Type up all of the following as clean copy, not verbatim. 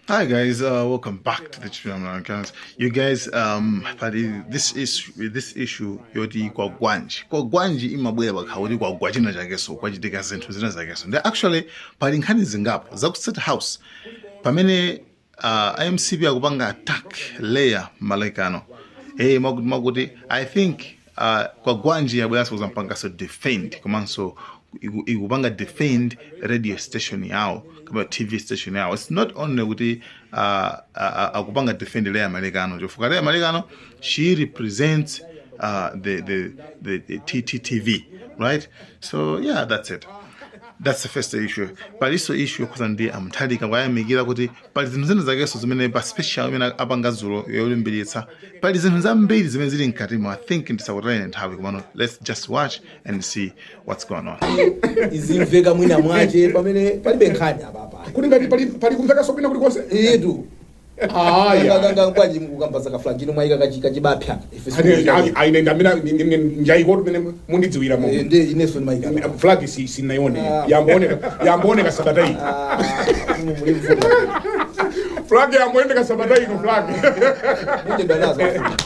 Hi guys, welcome back to the channel. You guys, but this issue yoti kwagwanji, kwagwanji imabwera pakha kwagwa china chakeso, kwachitika zinthu zina zakeso. Ndi actually pali nkhani zingapo za ku State House pamene IMCP akupanga attack Leya Malekano. Hey, makuti makuti I think kwagwanji yabweranso kuzampangaso defend, komanso ikupanga defend radio station yawo kama TV station yawo. It's not only kuti akupanga defend Leya Malekano, chifukwa Leya Malekano, she represents the TTTV, right? So yeah, that's it. That's the first issue. Paliso issue yokhuza ndi amthalika, kwayamikira kuti pali zinthu zina zakenso zimene pa special imene apanga dzulo yolimbikitsa. Pali zinthu zambiri zimene zili mkatimo. I think ndisakutayeni nthawi, komano let's just watch and see what's going on. Izimveka mwina mwache pamene palibe nkhani apapa. Kuti ngati pali kumvekanso kwina kulikonse. Itu. Aya. Bwanji mukukamba ka flag ino mwayika kachibapya ife? Aine ndamene njaiko mene mundidziwira mo. Ndi inenso ndimayika. Flag si sinaione. Ah. Yambooneka sabata ino. Ah, muli mvuto. Flag yambooneka sabata ino, flag. Muchedwa nazo afumu.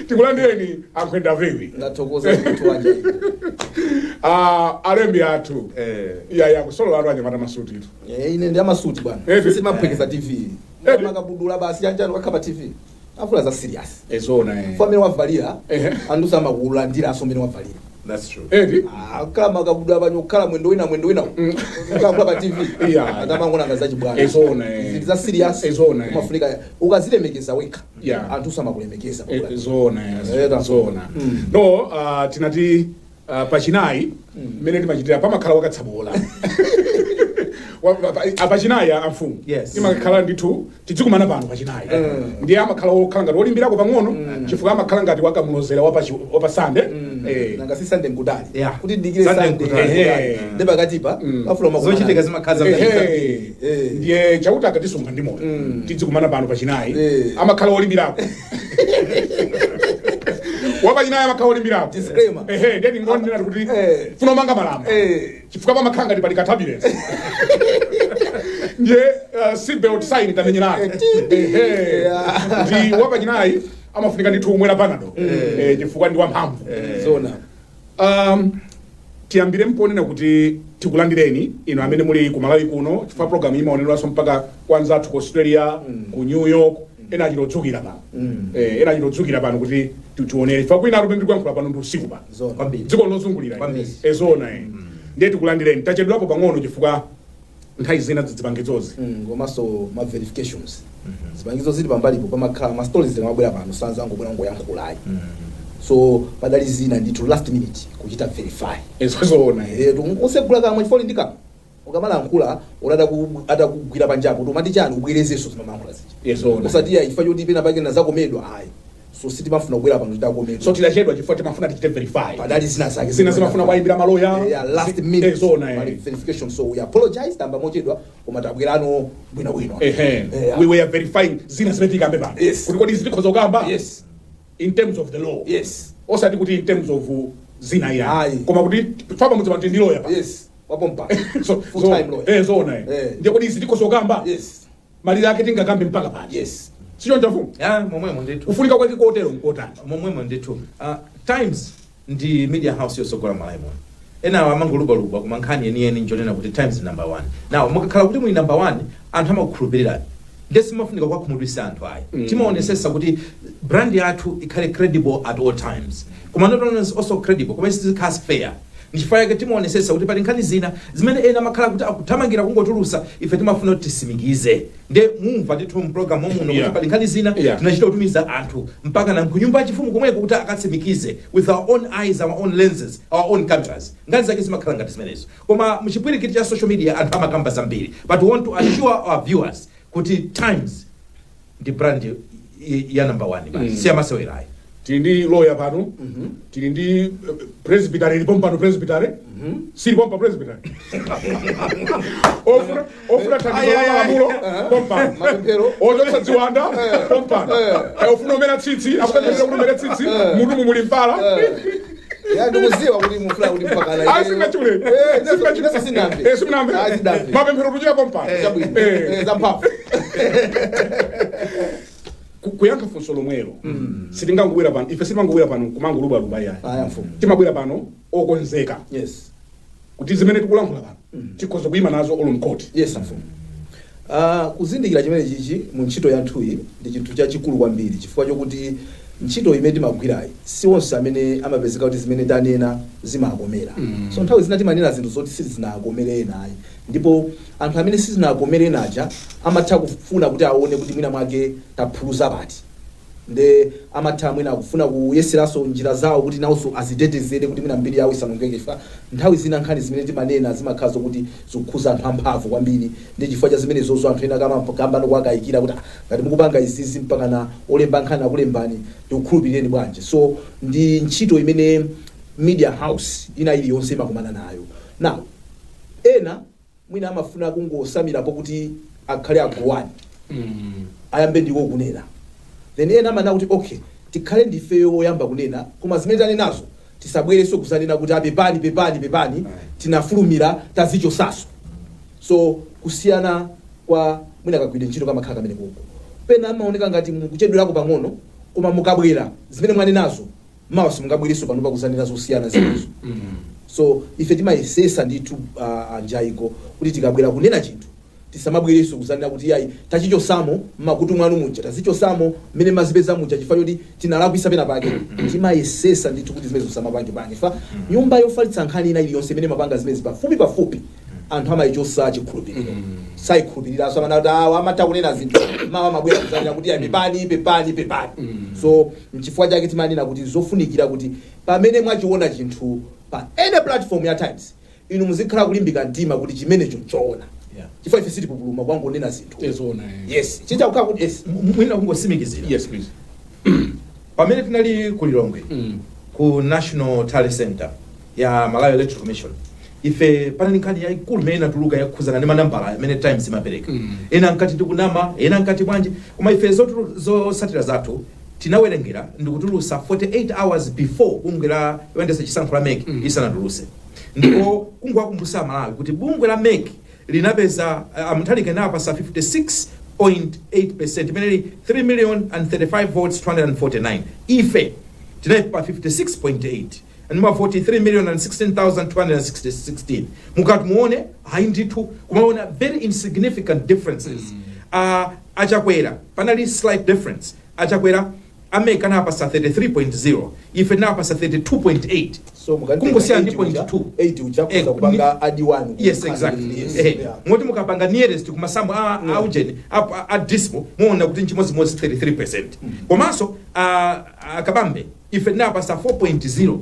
Tikulandireni, ankhwenda vewi. Ndathokoza munthu wanje. Ah, alembi athu. Iya, kusolola atu anyamata masuti itu. Ine ndi amasuti, bwana. Simaphwekesa TV. Makabudula basi, chanjani wakha TV, afula za serious. Ezona, eh. Fo amene wavalira, anthu samakulandiranso mmene wavalira. That's true. Edi. Ah, kukhala makabudula panyo, kukhala mwendo wina, mwendo wina, kukhala pa TV, atamangona nga zachibwana. Ezona, eh. Zinthu za serious. Ezona, eh. Umafunika ukazilemekeza wekha, anthu samakulemekeza. Zona. Zona. No, tinati pachinayi mmene timachitira pamakhala wakatsabola. Pachinayi, amfumu, imakhala ndithu tidzikumana pano pachinayi. Ndiye amakhala wokhala ngati wolimbirako pang'ono, chifukwa amakhala ngati wakamulozera wapa Sande. Nanga si Sande nkutali? Kuti dikire Sunday Sande nkutali. nkutali. Ndi pakatipa afula makumana. Zochitika zimakhala zambiri. Ndiye Chauta akatisunga ndi moyo, tidzikumana pano pachinayi. Amakhala wolimbirako wapachinayi, amakhala wolimbirako. Disclaimer. Ehe, ndiye ndingonena kuti funa umanga malamba, chifukwa pamakhala ngati pali ka turbulence. Ndiye seatbelt sign tamenyerako. Ehe. Ndi wapachinayi amafunika ndithu umwera Panado, chifukwa ndi wamphamvu. Zona. Tiyambire mponena kuti tikulandireni ino amene muli ku Malawi kuno, chifukwa program imaoneranso mpaka kwa anzathu ku Australia, ku New York. Ena achitodzukira pano, ena achitodzukira pano kuti tionere, chifukwa kwina atu ndikuyankhula pano ndi usiku pano. Zona. Kwambiri. Dziko lozungulira. Kwambiri. Ezona, eh. Ndiye tikulandireni. Tachedwapo pang'ono chifukwa nthawi zina zipangizozi. Komanso ma verifications, zipangizo zili pambalipo, pamakhala ma stories zikamabwera pano, sanzangobwera ngoyankhulayi. So padali zina ndithu last minute kuchita verify. Ezona, eh. Usegula kamwe chifukwa ndi kamwe ukamalankhula atakugwira panjapo kuti umati chani, ubwerezenso zimamalankhula zija. Ezona. Usatiya ifa choti pena pake nazakomedwa, ayi. So sitimafuna kubwera pano titakomedwa. So tidachedwa chifukwa timafuna tichite verify. Padali zina zake. Zina zimafuna kwayimbira maloya. Yeah, last minute. Ezona, eh. Pali verification, so we apologize, tamba mochedwa, koma tabwerano bwinobwino. Ehe. We were verifying zina zimene tikambe pano, kuti kodi zitikhoza kukamba in terms of the law, osati kuti in terms of zina iya, Ayi. koma kuti fapa mudzi pano ndi lawyer pa. Yes, wapompa. So Full so time lawyer. Zona, eh. Ndiye kodi zitikhoza kukamba, malire ake tingakambe mpaka pati? Sichoncho, mfumu? Ya, momwemo ndithu. Kufunika kwake kotero nkotani? Momwemo ndithu. Times ndi media house yosogola Malawi muno. Enawo amangolubwalubwa, koma nkhani yeniyeni njonena kuti Times number one. Now mukakhala kuti muli number one, anthu amakukhulupirirani, ndiye simafunika kuwakhumudwitsa anthu, ayi. Timaonesesa kuti brand yathu ikhale credible at all times, koma not only also credible, koma izikhala fair. Nchifukwa chake timaonesesa kuti pali nkhani zina zimene ena amakhala kuti akuthamangira kungotulusa, ife timafuna kuti tisimikize. Nde mumva ndithu mpulogalamu muno kuti pali nkhani zina tinachita kutumiza anthu mpaka na kunyumba yachifumu komweko kuti akatsimikize with our own eyes, our own lenses, our own cameras. Nkhani zake zimakhala ngati zimenezo, koma muchipwirikiti cha social media anthu amakamba zambiri, but we want to assure our viewers kuti Times ndi brand ya number one basi. Siyamasewerayi. Tili ndi lawyer pano, tili ndi presbytery ilipo pano. Presbytery silipo, presbytery ofuna thandizo la malamulo pompano. Mapemphero. Ochotsa ziwanda pompano. Ofuna umera tsitsi, akupemphera kuti umere tsitsi, mutu mumuli mpala. Ya, ndikuziwa kuti mufuna kuti mpakana. Ah, singachule. Inenso sinamve. Eh, simunamve. Ah, sindamve. Mapemphero tuchira mpano. Chabwino. Zamphamvu. Kuyankha funso lomwelo, sitingangobwera pano ife, sitimangobwera pano kumangolubaluba yayi. Aya, mfumu. Timabwera pano okonzeka kuti zimene tikulankhula pano tikhoza kuyima nazo olo mkoti. Yes, mfumu. Kuzindikira chimene chichi mu ntchito yathuyi ndi chinthu chachikulu kwambiri, chifukwa chokuti ntchito imene timagwirayi, si onse amene amapezeka kuti zimene tanena zimakomera. So nthawi zina timanena zinthu zoti sizinakomere enayi, ndipo anthu amene sizinakomere enaja amatha kufuna kuti aone kuti mwina mwake taphuluza pati, nde amatha mwina akufuna kuyeseranso njira zawo kuti nawonso azitetezere kuti mwina mbiri yawo isanongeke, chifukwa nthawi zina nkhani zimene timanena zimakhala zokuti zikukhuza anthu amphamvu kwambiri. Ndi chifukwa cha zimenezozo anthu ena kambano kwakayikira kuti, "Ah, ngati mukupanga izizi mpakana olemba nkhani akulembani, ndikukhulupirireni bwanji?" So ndi ntchito imene media house ina iliyonse imakumana nayo. Now, ena mwina amafuna kungosamirapo kuti akhale agowani, ayambe ndiwo kunena, then ena amanena kuti, "Okay, tikhale ndifeyo woyamba kunena, koma zimene tanenazo tisabwereso kuzanena kuti apepani, pepani, pepani, tinafulumira, tazichosaso." So kusiyana kwa mwina kagwire ntchito kamakhala kamene koko, pena amaoneka ngati mukuchedwerako pang'ono, koma mukabwera zimene mwanenazo, mawa simungabwereso pano pakuzanena zosiyana zimenezo. So ife timayesesa ndithu, anjaiko, kuti tikabwera kunena chinthu tisamabwereso kuzanena kuti, "Yayi, tachichosamo mmakutu mwanu muja, tazichosamo mmene mazipeza muja chifukwa choti tinalakwisa pena pake." Timayesesa ndithu kuti zimene zisamapange pange fa nyumba yofalitsa nkhani ina iliyonse imene mapanga zimene pafupi pafupi, anthu amayichosa chikhulupiriro, sayikhulupiriranso. Amana kuti awa amatha kunena zinthu, mawa amabwera kuzanena kuti, "Yayi, pepani, pepani, pepani." So nchifukwa chake timanena kuti zofunikira kuti pamene mwachiona chinthu pa any platform ya Times, inu muzikhala kulimbika mtima kuti chimenecho nchoona, chifukwa ife sitipupuluma kwangonena zinthu. Ezona. Yes, chichakukhala kuti yes. Mwina kungosimikizira. Yes, please. Pamene tinali ku Lilongwe, ku National Tally Center ya Malawi Electoral Commission, ife panali nkhani yayikulu imene inatuluka yakukhuzana ndi manambala amene Times imapereka. Ena nkati ndikunama, ena nkati bwanji, koma ife zosatira zathu tinawerengera ndikutulusa 48 hours before bungwe la yoyendetsa chisankho la MEC isanatuluse. Ndipo kungowakumbutsa Malawi kuti bungwe la MEC linapeza Mutharika inapasa 56.8, imene ili 3 million and 35 votes 249. Ife tinali pa 56.8 ndi mavoti 3 million and 16,216. Mukati muone, hayi ndithu, kumaona very insignificant differences. Achakwera panali slight difference. Achakwera a MEC anapasa 33.0, ife tinapasa 32.8. So Kungosiyana ndi 0.2. 8 uja kuza kupanga add 1. Yes, exactly. Yes. Moti mukapanga nearest kumasamu a ujeni a decimal, muona kuti nchimodzimodzi 33. Komanso a Kabambe ife tinapasa 4.0,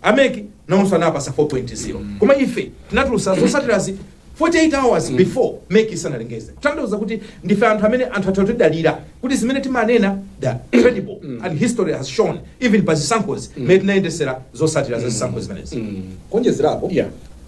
a MEC nawonso anapasa 4.0, koma ife tinatulusa zosatirazi 48 hours before MEC isanalengeze, kutanthauza kuti ndife anthu amene anthu athu atidalira kuti zimene timanena they are credible, and history has shown even pa zisankhozi mmene tinayendesera zosatira za zisankho zimenezi. Kuonjezerapo,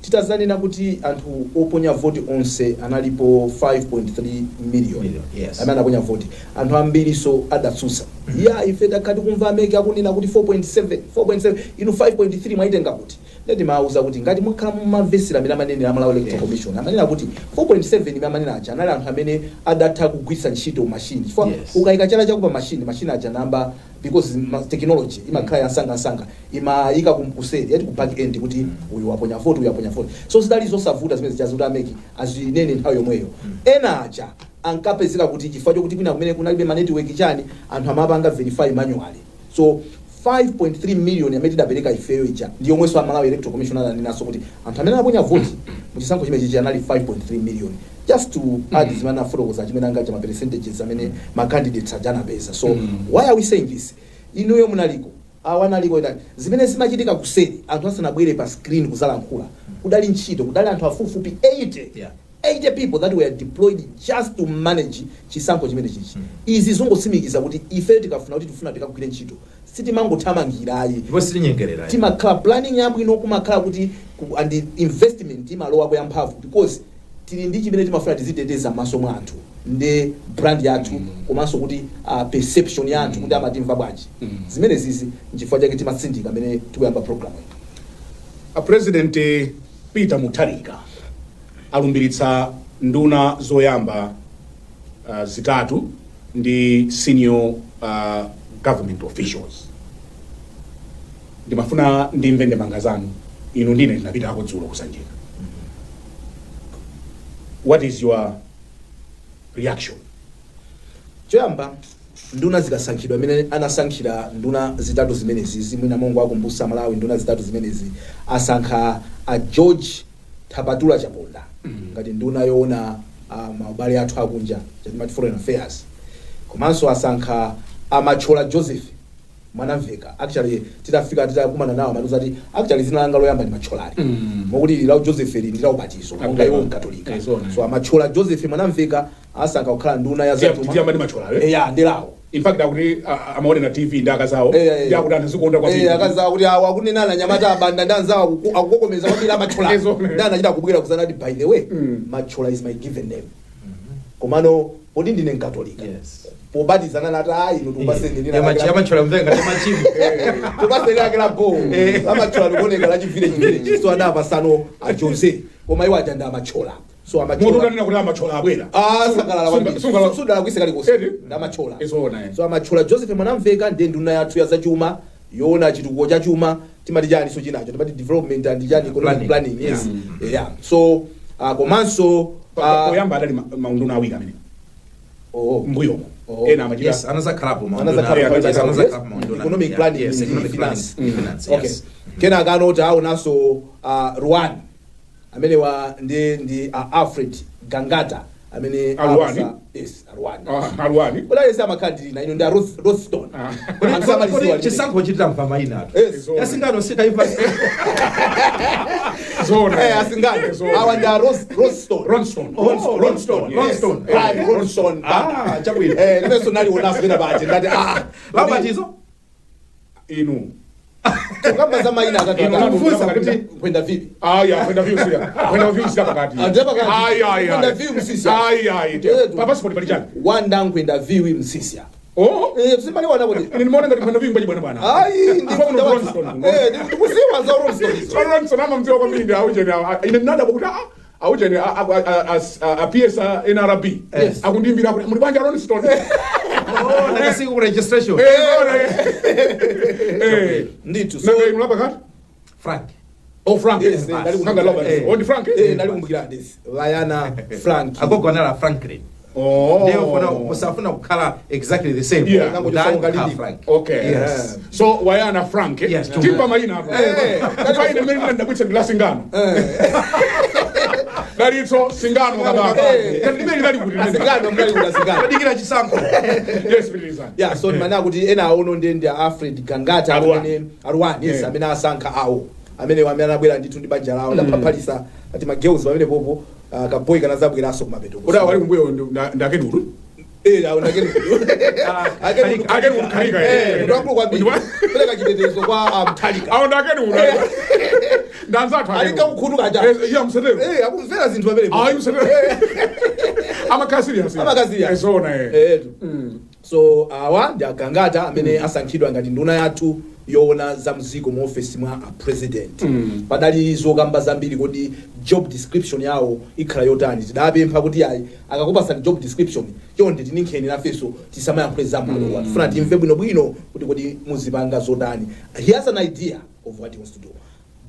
titazanena kuti anthu oponya voti onse analipo 5.3 million, Million, yes. amene anaponya voti, anthu ambiriso adatsutsa, "Ya, ife takhati kumva a MEC akunena kuti 4.7, 4.7, inu 5.3 mwaitenga kuti?" Ndeti mawuza kuti ngati mwakhala mumamvesera amene amanenera a Malawi Electoral Commission, amanena kuti 4.7 imene amanena aja anali anthu amene adatha kugwiritsa ntchito machine, chifukwa ukayika chala chako pa machine, machine aja namba, because technology imakhala yansangansanga, imayika kuseri yati ku back end kuti uyu waponya vote, uyu waponya vote. So zidali zosavuta zimene zichazi kuti a MEC azinene nthawi yomweyo. Ena aja ankapezeka kuti chifukwa chokuti kwina kumene kunalibe ma network chani, anthu amapanga verify manually. So 5.3 million amene tidapereka ifeyo ija ndi yomwenso a Malawi Electoral Commission ananenaso kuti anthu amene anaponya voti muchisankho chimene chichi anali 5.3 million, just to add zimene anafotokoza chimene angacha ma percentages amene ma candidates aja anapeza. So why are we saying this? Inuyo munaliko, awa analiko itali, zimene zimachitika kuseri anthu asanabwere pa screen kuzalankhula, kudali ntchito, kudali anthu afupifupi 80, 80 people that were deployed just to manage chisankho chimene chichi. Izi zongotsimikiza kuti ife tikafuna kuti tifuna tikagwire ntchito, sitimangothamangirayi. Ndipo sitinyengerera. Timakhala planning yabwino, kumakhala kuti and investment imalowako yamphamvu, because tili ndi chimene timafuna tiziteteza m'maso mwa anthu, ndi brand yathu, komanso kuti perception ya anthu kuti amatimva bwanji. Zimene zizi nchifukwa chake timatsindika amene tikuyamba program iyi. A President Peter Mutharika alumbiritsa nduna zoyamba zitatu ndi senior government officials. Ndimafuna ndimve ndemanga zanu. Inu ndine ndinapitako dzulo kuSanjika. What is your reaction? Choyamba, nduna zikasankhidwa, amene anasankhira nduna zitatu zimenezi, zimwina mongo akumbusa Malawi, nduna zitatu zimenezi asankha a George Thapatula Chaponda ngati nduna yoona maubale athu akunja, chatimati foreign affairs. Komanso asankha Amachola Joseph Mwanamveka. Actually, titafika, titakumana nawo, amatiuza kuti actually zina langa loyamba ndi Macholali, mokuti ili la Joseph ili ndi la ubatizo monga iwo Mkatolika. So Amachola Joseph Mwanamveka asankha kukhala nduna ya zachuma. Tiyamba ndi Macholayo. Eya, ndilawo. In fact, akuti amaonera TV ndi akazawo, ndi akuti anthu zikuonda kwambiri. Akazawo kuti awo akunenana nyamata abanda ndi anzawo akukokomeza kwambiri Amachola. Ezo. Ndi anachita kubwera kuzana kuti, "By the way, Machola is my given name, komano poti ndine Mkatolika, pobatizana nati ayi, inu tikupaseni lina Yamachola mvenga ndi machimo. Tikupaseni lake la bo Amachola likuoneka la chivile chivile." So adapasano a Jose, koma iwo aja ndi Amachola. So Moto Amachola utanena kuti Amachola abwera. Asangalala kwambiri. Sudala kuise kalikonse. Edi? Ndi Amachola. Izona, eh. So Amachola Joseph Mwanamveka ndiye nduna yathu ya zachuma, yoona chitukuko cha chuma. Timati chani so chinacho, timati development and chani, economic Planning. planning, yes, yeah. So komanso Poyamba adali maunduna awiri amene oh, mbuyomo Oh. ena amachita. Yes, anazakhalapo maunduna. Anazakhalapo, Yes, yes. anazakhalapo maunduna. Economic planning Yes, ndi economic finance. planning, finance, Okay. yes. Kenaka anoti aonanso Ruwan amene wa ndi Alfred Gangata amene Aruwani? Yes, Aruwani. Ah, Aruwani. Kodi amakhala ndilina ino ndi a Rothstone. Ah. Anthu samaliziwa Kodi limene. chisankho chitita mayina atu? Yes. Yasingano sitaipa. Zona. Asingano. Zona. Awa ndi a Rothstone. Ronstone. Oh, Ronstone. Ronstone. Yes. Ah, Ronstone. Ah, chabwino. Limenso nalionaso pena pache ndati ah. Labatizo? Inu. Kukamba za mayina atatu Inu atatu. nakufunsa kuti Kwenda vipi? Aya, kwenda view siya. Kwenda view siya pakati. Ah, ndiye pakati. Ayi, ayi, ayi. Kwenda view msisia. Ayi, ayi. Yetu. Pa passport pali chani? Wanda Nkwenda Viwi Msisia. Oh. Simaliwana kuti. Ine nimeona ngati kwenda view mbaji bwana bwana. Ayi, ndi Kwa kuno Ronstone. Ndikuziwa za Ronstone. So Ronstone amamdziwa kwambiri ndi aujeni. Ine ndinadabwa kuti aujeni a PS a NRB. Yes. Akundimbira kuti muli banja Ronstone. Oh, nakasiku ku registration. Zona. Ndithu. So Nanga inu lapakati? Frank. Oh, Frank. Yes, Nanga Robert. Oh, ndi Frank? Ndalikumbukira this. Vayana Frank. Agogo anala Franklin. Oh. Ndiye ufuna usafuna kukhala exactly the same. Yeah. Than kukhala Frank. Okay. Yes. So Wayana Frank. Eh? Yes, Timpa mayina hapo. Faine mimi ndabwitsa ndi la singano. Dalitso singano kababa. Ndimene ndali kuti. Asingano mkali kuti asingano. Padikira chisankho. Yes, please. Yeah, so ndimana kuti ena aono ndiye ndi Alfred Gangata. Aruwani. Amene Aruwani, yes. Amene asankha awo amene anabwera ndithu ndi banja lawo, ndaphaphalisa ati magirls pamene popo, kaboy kanazabweranso kumapeto. Kuda wali kumbuyo ndakedulu. Awo ndakeni. Khalika. Akedulu khalika. Munthu wakulu kwambiri, pereka chitetezo kwa Mtalika. Awo ndakedulu. Ndanzathu. Alinga kukhutu kaja. Yeah, msetero. Akumvera zinthu pamene. Ayi, msetero. Amakhala serious. Amakhala serious. Ezona eh. So awa ndi Agangata amene asankhidwa ngati nduna yathu yoona za mziko mu ofesi mwa a president. Padali zokamba zambiri, kodi job description yawo ikhala yotani? Tidapempha kuti ayi, akakupasani job description, chonde tininkheni nafenso, tisamayankhule za malowa, tifuna timve bwinobwino kuti kodi muzipanga zotani. He has an idea of what he wants to do,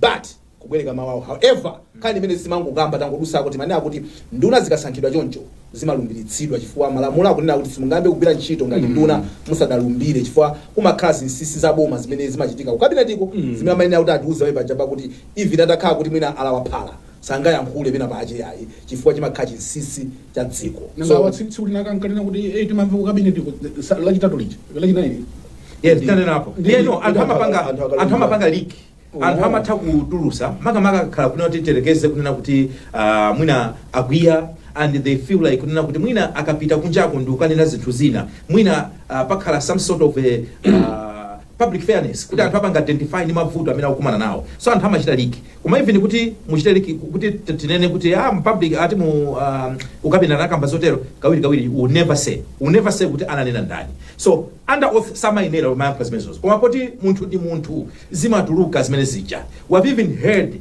but kubwereka mawu awo. However, nkhani imene simangokamba, tangodusako, timanena kuti nduna zikasankhidwa choncho zimalumbiritsidwa, chifukwa malamulo akunena kuti simungambe kugwira ntchito ngati nduna musadalumbire, chifukwa kumakhala zinsinsi za boma zimene zimachitika ku kabinetiko, zimene amayenera kuti atiuze pajapa kuti even atakhala kuti mwina alawaphala, sangayankhule pena pache yayi, chifukwa chimakhala chinsinsi cha dziko. Nanga watsikulina kankanena kuti timamva ku cabinet lachitatu lija, lachinayi. Yes, tanenapo. Yeah, no, anthu amapanga Anthu akalumbira. anthu amapanga leak. Anthu amatha kutulusa, makamaka akakhala kunena kuti terekeze kunena kuti mwina akwiya and they feel like kunena kuti mwina akapita kunjako ndi kukanena zinthu zina, mwina pakhala some sort of a public fairness, kuti anthu apanga identify ndi mavuto amene akukumana nawo. So anthu amachita leak, koma even kuti muchite leak, kuti tinene kuti ah, mu public ati mu ukapena nakamba zotero, kawiri kawiri will never say kuti ananena ndani. So under oath samayenera kumayankha zimenezozo, koma poti munthu ndi munthu, zimatuluka zimene zija. We have even heard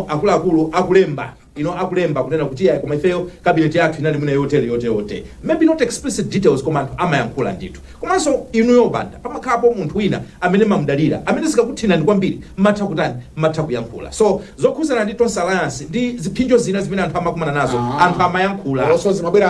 akuluakulu akulemba akulemba kunena kuti yayi, koma ifeyo cabinet yathu inali mwina yotere yotere yotere, maybe not explicit details, koma anthu amayankhula ndithu. Komanso inuyo banda, pamakhalapo munthu wina amene mamudalira, amene zikakuthinani kwambiri mmatha kutani, mmatha kuyankhula. So zokhuzana ndi Tonse Alliance ndi ziphinjo zina zimene anthu amakumana nazo, anthu amayankhula. Also zimabwera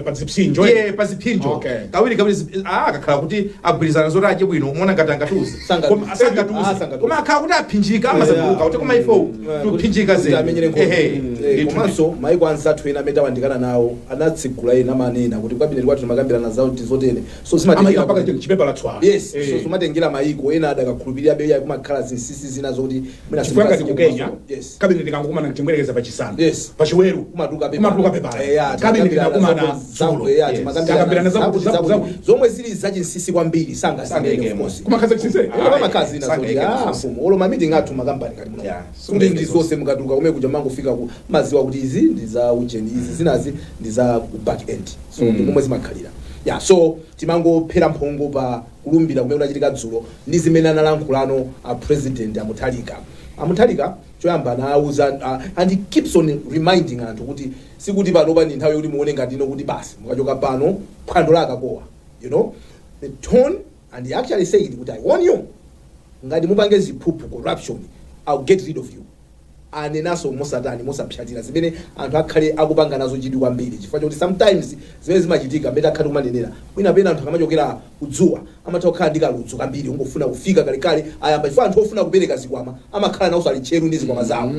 pa zipsinjo. Yeah, pa ziphinjo. Kawiri kawiri akakhala kuti agwirizana zoti adye bwino, muona ngati angatiuze. Sangatiuze. Koma sangatiuze. Ah, sangatiuze. Koma akhala kuti aphinjika, amazatuluka kuti koma ifo tuphinjika Kuti zedi. amenyere nkhondo. Ehe. Ndithu. Komanso maiko anzathu ena amene tawandikana nawo anatsigula, ena amanena kuti cabinet kwathu timakambirana zawo ndi zotere, so amayika zimatengera mpaka chipepala tswa. Yes. So zimatengera maiko ena adakakhulupirira beya, kumakhala zinsinsi zina zokuti mwina Chifukwa ngati ku Kenya, yes, cabinet ikangokumana, tingwerekeza pachisanu, pachiweru, kumatuka pepa. Kumatuka pepala. Ya, Cabinet timakambirana inakumana dzulo. timakambirana Takambirana zakuti, zakuti, zakuti, zakuti. Zomwe zili zachinsinsi kwambiri sangazinene, of course. Kumakhaza chinsinsi. Pamakazi zina zoti Sangayike mfumu olo ma meeting athu makampani kati muno, kuti ndi zonse mukatuluka kumene kuja, mangofika ku maziwa kuti izi ndi za ujeni, izi zinazi ndi za ku back end. So ndi momwe zimakhalira. Yeah, so timangophera mphongo pa kulumbira kumene kunachitika dzulo ndi zimene analankhulano a President Amuthalika. Amuthalika choyamba anawuza, and he keeps on reminding anthu kuti sikuti pano ndi nthawi yokuti muone ngati ino kuti basi mukachoka pano phwando lakakowa. You know the tone, and he actually said kuti, "I warn you, ngati mupange ziphuphu, corruption, I'll get rid of you." Anenaso mosatani, mosapyatira, zimene anthu akhale akupanga nazo chidwi kwambiri, chifukwa chokuti sometimes zimene zimachitika mmene akhale kumanenera mwina pena anthu akamachokera kudzuwa amatha kukhala ndi kaludzu kambiri, ungofuna kufika kalekale ayamba, chifukwa anthu ofuna kupereka zikwama amakhala nawonso ali tcheru ndi zikwama zawo.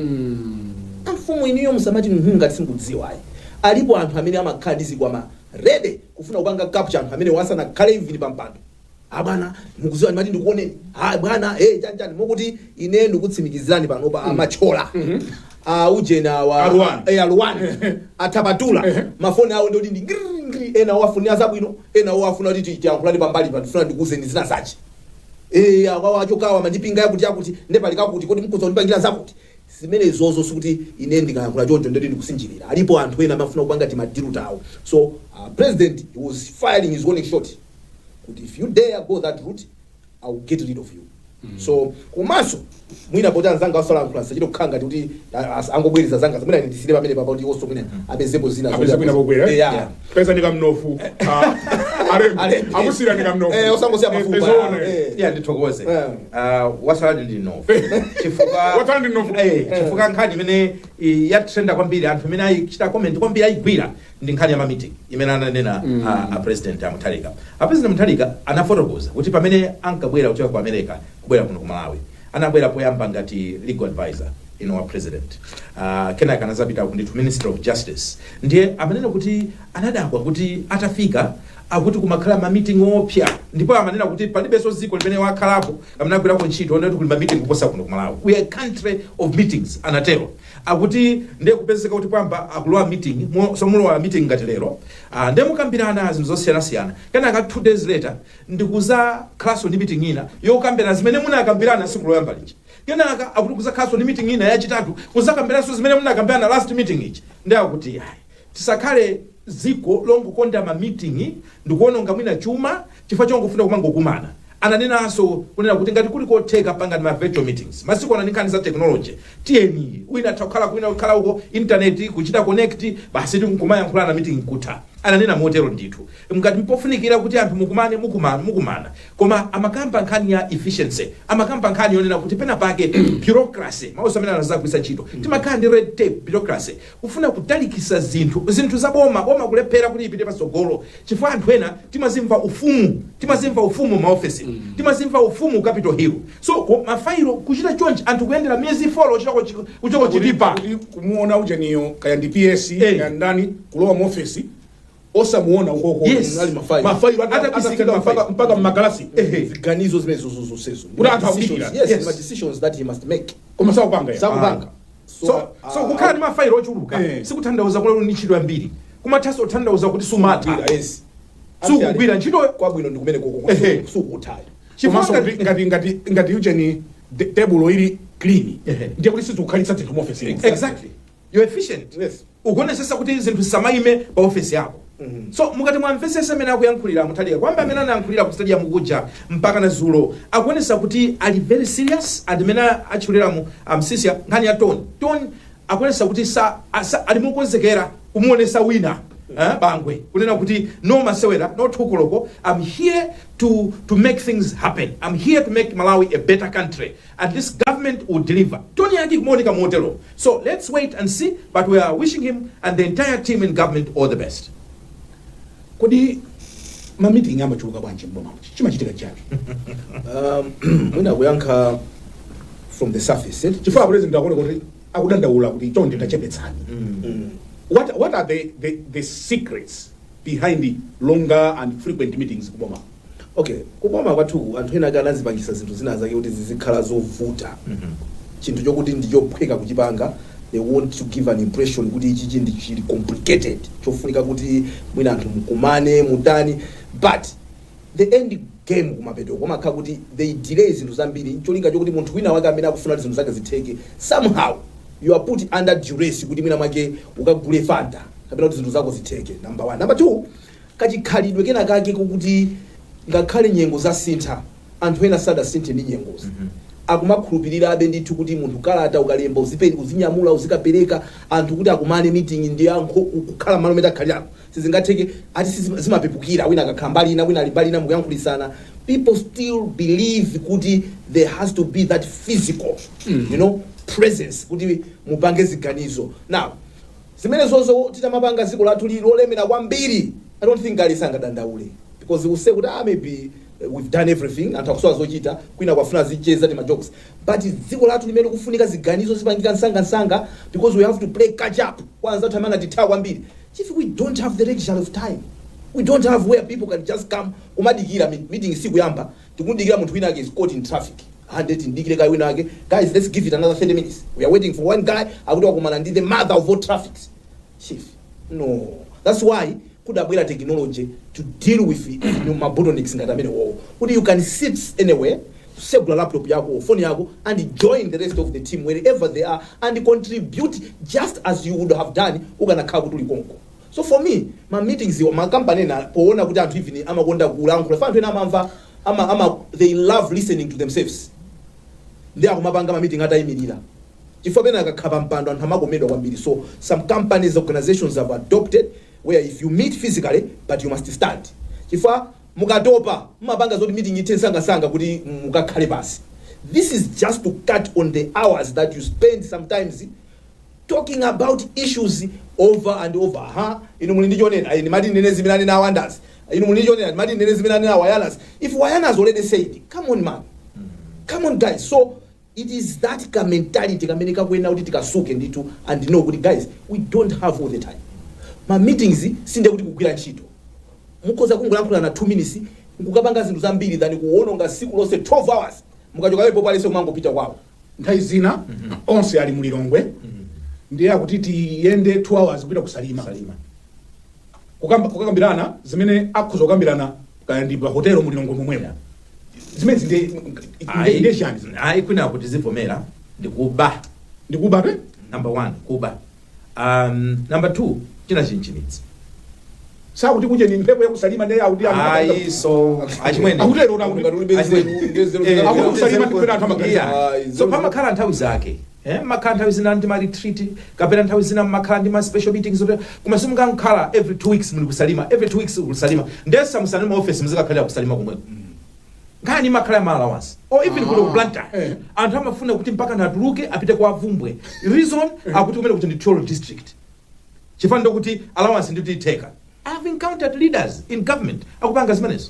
Amfumu iniyo musamati ngati simukudziwa ayi, alipo anthu amene amakhala ndi zikwama ready kufuna kupanga capture anthu amene wasanakhale even pampando. "Ah bwana, mukuziwa ndimati ndikuoneni. Ah bwana, eh, chanchani." Mokuti ine ndikutsimikizirani panopa, amachola ah ujena wa Aluwani. Eh, aluwani athapatula mafoni awo ndoti ndi ngri ngri, ena wafunira zabwino, ena wafuna kuti tiyankhulani pambali pa, ndifuna ndikuuzeni zina zachi. Eh, awawa achokawa mandipinga yakuti yakuti, ndepali kakuti kodi mkuza kundipangira zakuti. Zimene zozo sikuti ine ndikayankhula choncho ndoti ndikusinjirira. Alipo anthu ena amafuna kupanga tima deal tawo. So president, he was firing his warning shot kuti if you dare go that route, I will get rid of you. So komanso mwina poti anzanga asalankhula, sachito kukhala ngati kuti angobwereza zanga, mwina ndisire pamene papa kuti onso mwina apezepo zina. Apeza kwina pokwera. Yeah. Peza ndikamnofu. Alembi. Alembi. Akusira ndikamnofu. Eh, osangosiya mafupa. Ezona. Yeah, ndithokoze. Wasaladi ndi mnofu chifukwa Wasaladi ndi mnofu. Eh, chifukwa nkhani imene yatrenda kwambiri, anthu imene ayichita comment kwambiri, ayigwira, ndi nkhani ya ma meeting imene ananena a President Amuthalika. A President Muthalika anafotokoza kuti pamene ankabwera kuchoka ku America kubwera kuno ku Malawi, anabwera poyamba ngati legal advisor ino wa president, kenaka anazapita ku ndithu Minister of Justice. Ndiye amanena kuti anadabwa kuti atafika akuti kumakhala ma meeting opya, ndipo amanena kuti palibenso dziko limene wakhalapo amene agwirako ntchito oneti kuli ma meeting kuposa kuno ku Malawi. "We are a country of meetings," anatero. Akuti ndiye kupezeka kuti kwamba akulowa meeting, so mulowa meeting ngati lero, ndiye mukambirana zinthu zosiyanasiyana, kenaka 2 days later ndikuza khalanso ndi meeting ina yokambirana zimene munakambirana tsiku loyamba lija. Kenaka akuti kuzakhalanso ndi meeting ina yachitatu kuzakambiranso zimene munakambirana last meeting ichi. Ndi akuti ayi, tisakhale dziko longokonda ma meeting ndikuononga mwina chuma chifukwa chongofuna kumangokumana. Ananenanso kunena kuti ngati kuli kotheka, pangani ma virtual meetings. Masiku ano ndi nkhani za technology, tiyeni wina atha kukhala kwina, kukhala uko, internet kuchita connect, basi tikumayankhulana, meeting kutha. Ananena motero ndithu. Ngati mpofunikira kuti anthu mukumane, mukumana, mukumana, koma amakamba nkhani ya efficiency, amakamba nkhani yonena kuti pena pake bureaucracy, mauso amene anazagwisa ntchito, timakhala ndi red tape, bureaucracy, kufuna kutalikisa zinthu, zinthu za boma, boma kulephera kuti ipite patsogolo chifukwa anthu ena timazimva ufumu, timazimva ufumu maofesi, timazimva ufumu Capitol Hill. So mafailo kuchita chonchi, anthu kuyendera miyezi 4 kuchoko Chitipa. Kuti kumuona ujeniyo kaya ndi PS, kaya ndani, kulowa mu ofesi osamuona ukoko. Yes. Ali mafailo. Mafailo Atabisika atafika mafailo. mpaka mmagalasi. Ziganizo zimene zozonsezo. Kuti anthu akudikira. Yes, Yes. ma decisions that he must make. Koma sakupanga ya. Sakupanga. So kukhala ndi mafailo ochuluka sikutanthauza kuti ndi ntchito yambiri, kumathanso kutanthauza kuti sumatha, yes, sukugwira ntchito. Kwabwino ndi kumene koko. Sukuthayo. Komanso kuti ngati ucheni tebulo ili clean, ndiye kuti sizikukhalitsa zinthu mu office. Exactly, you're efficient. Ukuonesesa kuti zinthu zisamaime pa ofesi yako. So mukati mwamvesesa amene akuyankhulira Mutharika, kwamba amene anayankhulira ku stadium kuja mpaka na zulo, akuonesa kuti ali very serious. And amene atchuliramu amsisia nkhani ya tone tone, akuonesa kuti ali mukonzekera kumuonesa wina, bangwe, kunena kuti no masewera, no thukoloko. I'm here to make things happen. I'm here to make Malawi a better country and this government will deliver. Tone yake kumaoneka motero. So let's wait and see, but we are wishing him and the entire team in government all the best. Kodi ma meeting amachuluka bwanji mboma? Chimachitika chake? Mwina kuyankha from the surface, eh? Chifukwa president akuona kuti akudandaula kuti chonde tachepetsani. What are the secrets behind the longer and frequent meetings kuboma? Okay, kuboma kwathuku anthu ena ake anazipangisa zinthu zina zake kuti zizikhala zovuta. Chinthu chokuti ndi chophweka kuchipanga, they want to give an impression kuti ichichi ndi chili complicated, chofunika kuti mwina anthu mukumane mutani. But the end game kumapeto kumakhala kuti they delay zinthu zambiri, cholinga chokuti munthu wina wake amene akufuna kuti zinthu zake zitheke, somehow you are put under duress kuti mwina mwake ukagule Fanta kapena kuti zinthu zako zitheke, number one. Number two, kachikhalidwe kena kake kokuti ngakhale nyengo zasintha, anthu ena sadasinthe ndi nyengozi. Akumakhulupirirabe ndithu kuti munthu kalata ukalemba uzinyamula, uzikapereka. Anthu kuti akumane meeting ndi ankho kukhala malo mene akhalirako sizingatheke, ati zimapepukira, wina akakhala mbali ina, wina ali mbali ina, mukuyankhulisana. People still believe kuti there has to be that physical presence kuti mupange ziganizo. Now zimene zozo titamapanga dziko lathu lili lolemera kwambiri, I don't think ali sangadandaule, because we say kuti ah, maybe we've done everything, anthu akusowa zochita, kwina kwafuna zicheza ti ma jokes. But dziko lathu limene likufunika ziganizo zipangika msangamsanga because we have to play catch up kwanza anthu amene atithawa kwambiri. Chief, we don't have the luxury of time. We don't have where people can just come kumadikira meeting sikuyamba, tikudikira munthu wina ake is caught in traffic, handeti ndikire kai wina ake. Guys, let's give it another 30 minutes. We are waiting for one guy akuti wakumana ndi the mother of all traffics. Chief, no. That's why kudabwera technology to deal with ma bottlenecks ngati amene wowo, kuti you can sit anywhere, kusegula laptop yako, phone yako, and join the rest of the team wherever they are and contribute just as you would have done ukanakhala kuti uli konko. So for me, ma meetings iwo, makampani ena poona kuti anthu even amakonda kulankhula, fa anthu ena amamva ama they love listening to themselves, ndi akumapanga ma meeting atayimirira, chifukwa pena akakhala pa mpando anthu amakomedwa kwambiri. So some companies, organizations have adopted where if you meet physically, but you must stand, chifukwa mukatopa mumapanga zoti meeting ithe msangasanga kuti mukakhale pasi. This is just to cut on the hours that you spend sometimes talking about issues over and over. Ha, inu muli ndi chonena? Ayi, ndimati ndinene zimene anena Wanders. Inu muli ndi chonena? Ndimati ndinene zimene anena Wayanas. If Wayanas already said, come on man, come on guys. So it is that ka mentality kamene kakuyenera kuti tikasuke ndithu and know kuti guys, we don't have all the time. Ma meetings sinde kuti kugwira ntchito, mukhoza kungolankhula na 2 minutes nkukapanga zinthu zambiri than kuwononga siku lonse 12 hours, mukachoka palese kumangopita kwawo. Nthawi zina onse ali mulilongwe, ndiye akuti tiyende 2 hours kupita kusalima. Salima. Kukambirana zimene akhuza kukambirana kaya ndi pa hotelo mulilongwe momwemo. Zimene ndiye chani? Ayi, kwina kuti zivomera ndikuba. Ndikuba pe. Number one, kuba. Number two, china chinchimidzi. Sakuti kuche ni mphepo yakusalima, ndiye akuti Ayi, so achimwene Akutero akuti kusalima ndipera anthu amaganiza. Yeah. So pamakhala nthawi zake, makhala nthawi zina ndi ma retreat kapena nthawi zina makhala ndi ma special meetings koma simungakhala every 2 weeks muli kusalima, every 2 weeks kusalima. Ndesa musani ma office muzikakhalira kusalima kumweko. Nkhani imakhala ya ma allowance or even kuno ku Blantyre. Anthu amafuna kuti mpaka natuluke apite kwa Vumbwe. Reason, akuti kumene kuti ndi Thyolo district, chifukwa ndokuti allowance ndikuti itheka. I have encountered leaders in government akupanga zimenezo.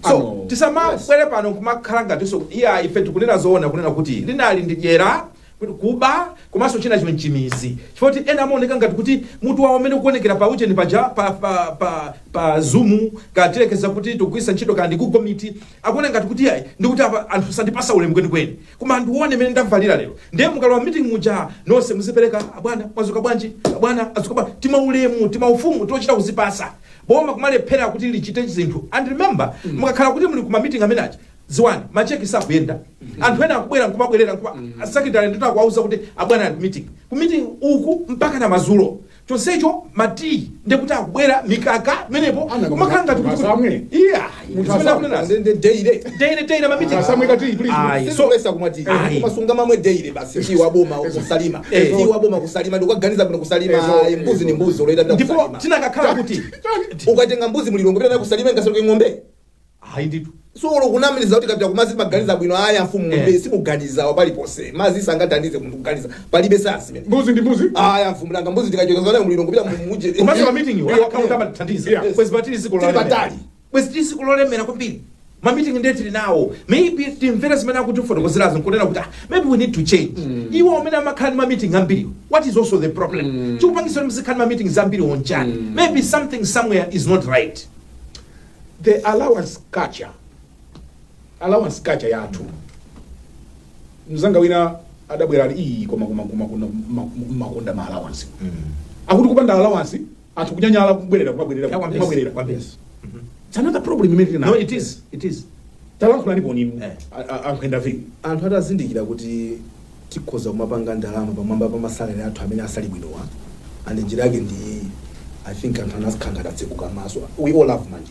So Ano. tisamabwere pano kumakhala ngatinso iya, ife tikunena zoona, kunena kuti linali ndi dyera, kuti kuba, komanso china chimwe mchimizi, chifukwa kuti ena amaoneka ngati kuti mutu wawo umene ukuonekera pa ucheni paja pa Zoom, katilekeza kuti tikugwiritsa ntchito kandi Google Meet, akuona ngati kuti ayi, ndikuti apa anthu sandipasa ulemu kwenikweni, koma anthu one imene ndamvalira lero. Ndiye mukalowa meeting muja nonse muzipereka, "Abwana mwazuka bwanji? Abwana azuka bwanji?" Timaulemu, timaufumu tochita kuzipasa. Boma kumalephera kuti lichite zinthu. And remember, mukakhala kuti muli kuma meeting amenaja Ziwani macheki sakuyenda, anthu ena akubwera nkumabwerera nkuma secretary ndito akuwauza kuti abwana ali ku meeting, ku meeting uku mpaka na mazulo. Chonsecho mati ndekuti akubwera mikaka menepo Ana kumakhala ngati kuti asamwe. iya. Munthu zimene asamwe. akunenazo. Ndi daily. Daily, daily ma meeting. Asamwe kati, please. Ayi. So lesa kumati Ayi. kumasunga mamwe daily basi. Tii waboma kusalima, tii waboma kusalima, ndikukaganiza bwino kusalima. Ezo, Mbuzi ni ezo. mbuzi uloita bila Ndipo kusalima. tinakakhala kuti Ukatenga mbuzi mulilongo pita nayo kusalima, ingaseruke ng'ombe. Ayi ndithu. So ulo kunamiriza kuti kapita kumazi maganiza bwino, aya mfumu. Ng'ombe simuganiza wapaliponse, mazi sangathandize munthu kuganiza, palibe sasi imene. Mbuzi ndi mbuzi. Aya mfumu, nanga mbuzi tikachoka nayo mulilongo pita muje. Komanso ma meeting iwo akakhala amatithandiza. Bwezi patili ziko Tili lolemera. patali. Bwezi tili ziko lolemera kwambiri. Ma meeting ndiye tili nawo, maybe timvere zimene akutifotokozerazo nkunena kuti ah, maybe we need to change. Iwo amene amakhala ndi ma meeting ambiri, what is also the problem chikupangisa kuti muzikhala ndi ma meetings ambiri onchani? Maybe something somewhere is not right. The allowance culture, allowance culture yathu, mzanga wina adabwera ali iyi, koma kuno makonda ma allowance, akuti kupanda allowance anthu kunyanyala kubwerera, kumabwerera, kumabwerera. Kwambiri. It's another problem imene tili No, nayo. it is, it is. Talankhulani poninu. Ankhwenda vini. Anthu atazindikira kuti tikhoza kumapanga ndalama pamwamba pa ma salary athu amene asali bwinowa, and njira yake ndi iyi, I think anthu anakhala ngati atsekuka maso. We all love money.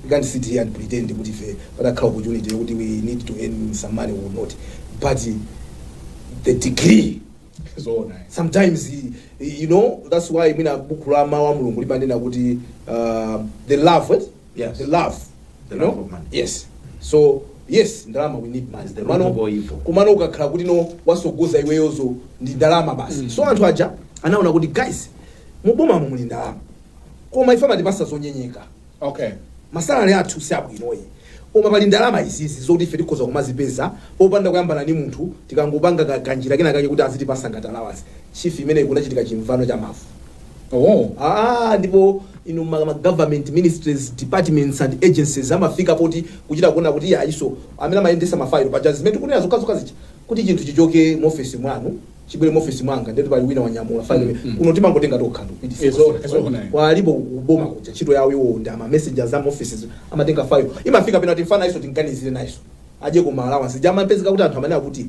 We can't sit here and pretend kuti ife patakhala opportunity yokuti we need to earn some money, we will not, but the degree Zoona. sometimes, that's why mwina buku la mawu a Mulungu limanena kuti the love, what? Yes. The love, The you love know? of money. Yes. So yes, ndalama, we need money. Is the root of all evil. Kumano ukakhala kuti no wasogoza iweyozo ndi ndalama basi. So anthu aja anaona kuti guys, mubomamo muli ndalama, koma ife amatipasa zonyenyeka. Ma salary athu si abwinoyi, koma pali ndalama izizi zoti ife tikhoza kumazipeza popanda kuyambana ni munthu, tikangopanga kanjira kena kake kuti azitipasa ngati allowance. Chief, imene kunachitika chimvano cha mafu. Ah, ndipo inu ma government ministries, departments and agencies amafika poti kuchita kuona kuti iya iso amene amayendesa mafailo paja, zimene tikunena zokhazokha zija, kuti chinthu chichoke mu office mwanu chibwere mu office mwanga, ndetu pali wina wanyamula failo kuno, timangotenga tokha ndikupitisa. Ezona. Walipo kuboma kuja ntchito yawo iwo ndi ama messengers ama offices, amatenga file, imafika pena kuti mfana iso tinganizire nayiso aje kuma allowance jamapezeka kuti anthu amene akuti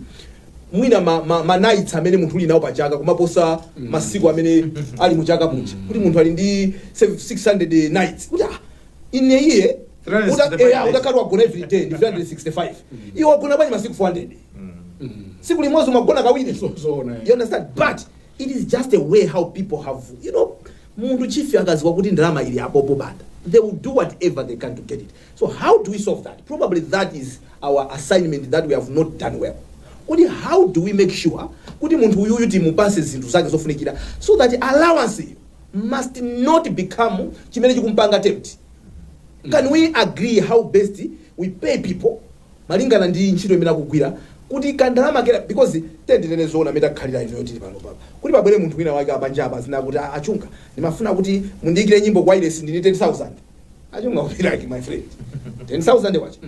mwina ma nights amene munthu uli nawo pachaka kumaposa masiku amene ali muchaka muja, kuti munthu ali ndi 600 nights, kuti ah, ine iye 365 days. Utakhala wagona every day ndi 365, iwe wagona bwanji masiku 400? Siku limodzi umagona kawiri. Zoona. You understand? But it is just a way how people have, munthu, chief, akaziwa kuti ndalama ili apopo banda, they will do whatever they can to get it. So how do we solve that? Probably that is our assignment that we have not done well, kuti how do we make sure kuti munthu uyuyu timupase zinthu zake zofunikira so that allowance iyo must not become chimene chikumpanga tempt? Can we agree how best we pay people malingana ndi ntchito imene akugwira, kuti kandalama kera? Because tendinene zoona, amene takhalira inoyo tili pano papa, kuti pabwere munthu wina wake apanja apa zina kuti "Ah, achunga, ndimafuna kuti mundiyikire nyimbo kwa wireless, ndini 10,000." Achunga kupiraki, my friend, 10,000 kwacha.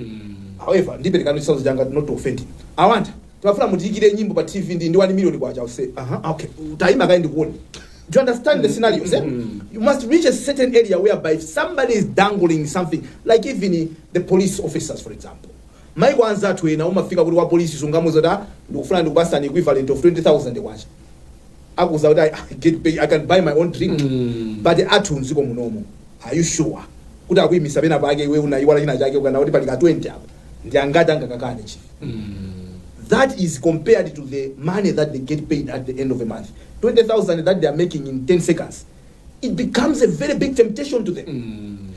However, ndipereka 10,000 changa, not to offend him. Awanta timafuna mutiyikire nyimbo pa TV ndi 1 million kwacha. I'll say, aha, okay, utayima kaye ndikuone. Do you understand the scenarios, eh? You must reach a certain area whereby if somebody is dangling something, like even the police officers, for example, maiko anzathu ena umafika kuti wa polisi sungamuza kuti "Ah, ndikufuna ndikupasani equivalent of 20,000 kwacha," akuza kuti I get pay, I can buy my own drink. But athu mdziko munomo, are you sure kuti akuyimisa pena pake, iwe unaiwala china chake, ukana kuti pali ka 20 apa, ndi angati angakakane, chief? That is compared to the money that they get paid at the end of a month, 20,000 that they are making in 10 seconds, it becomes a very big temptation to them.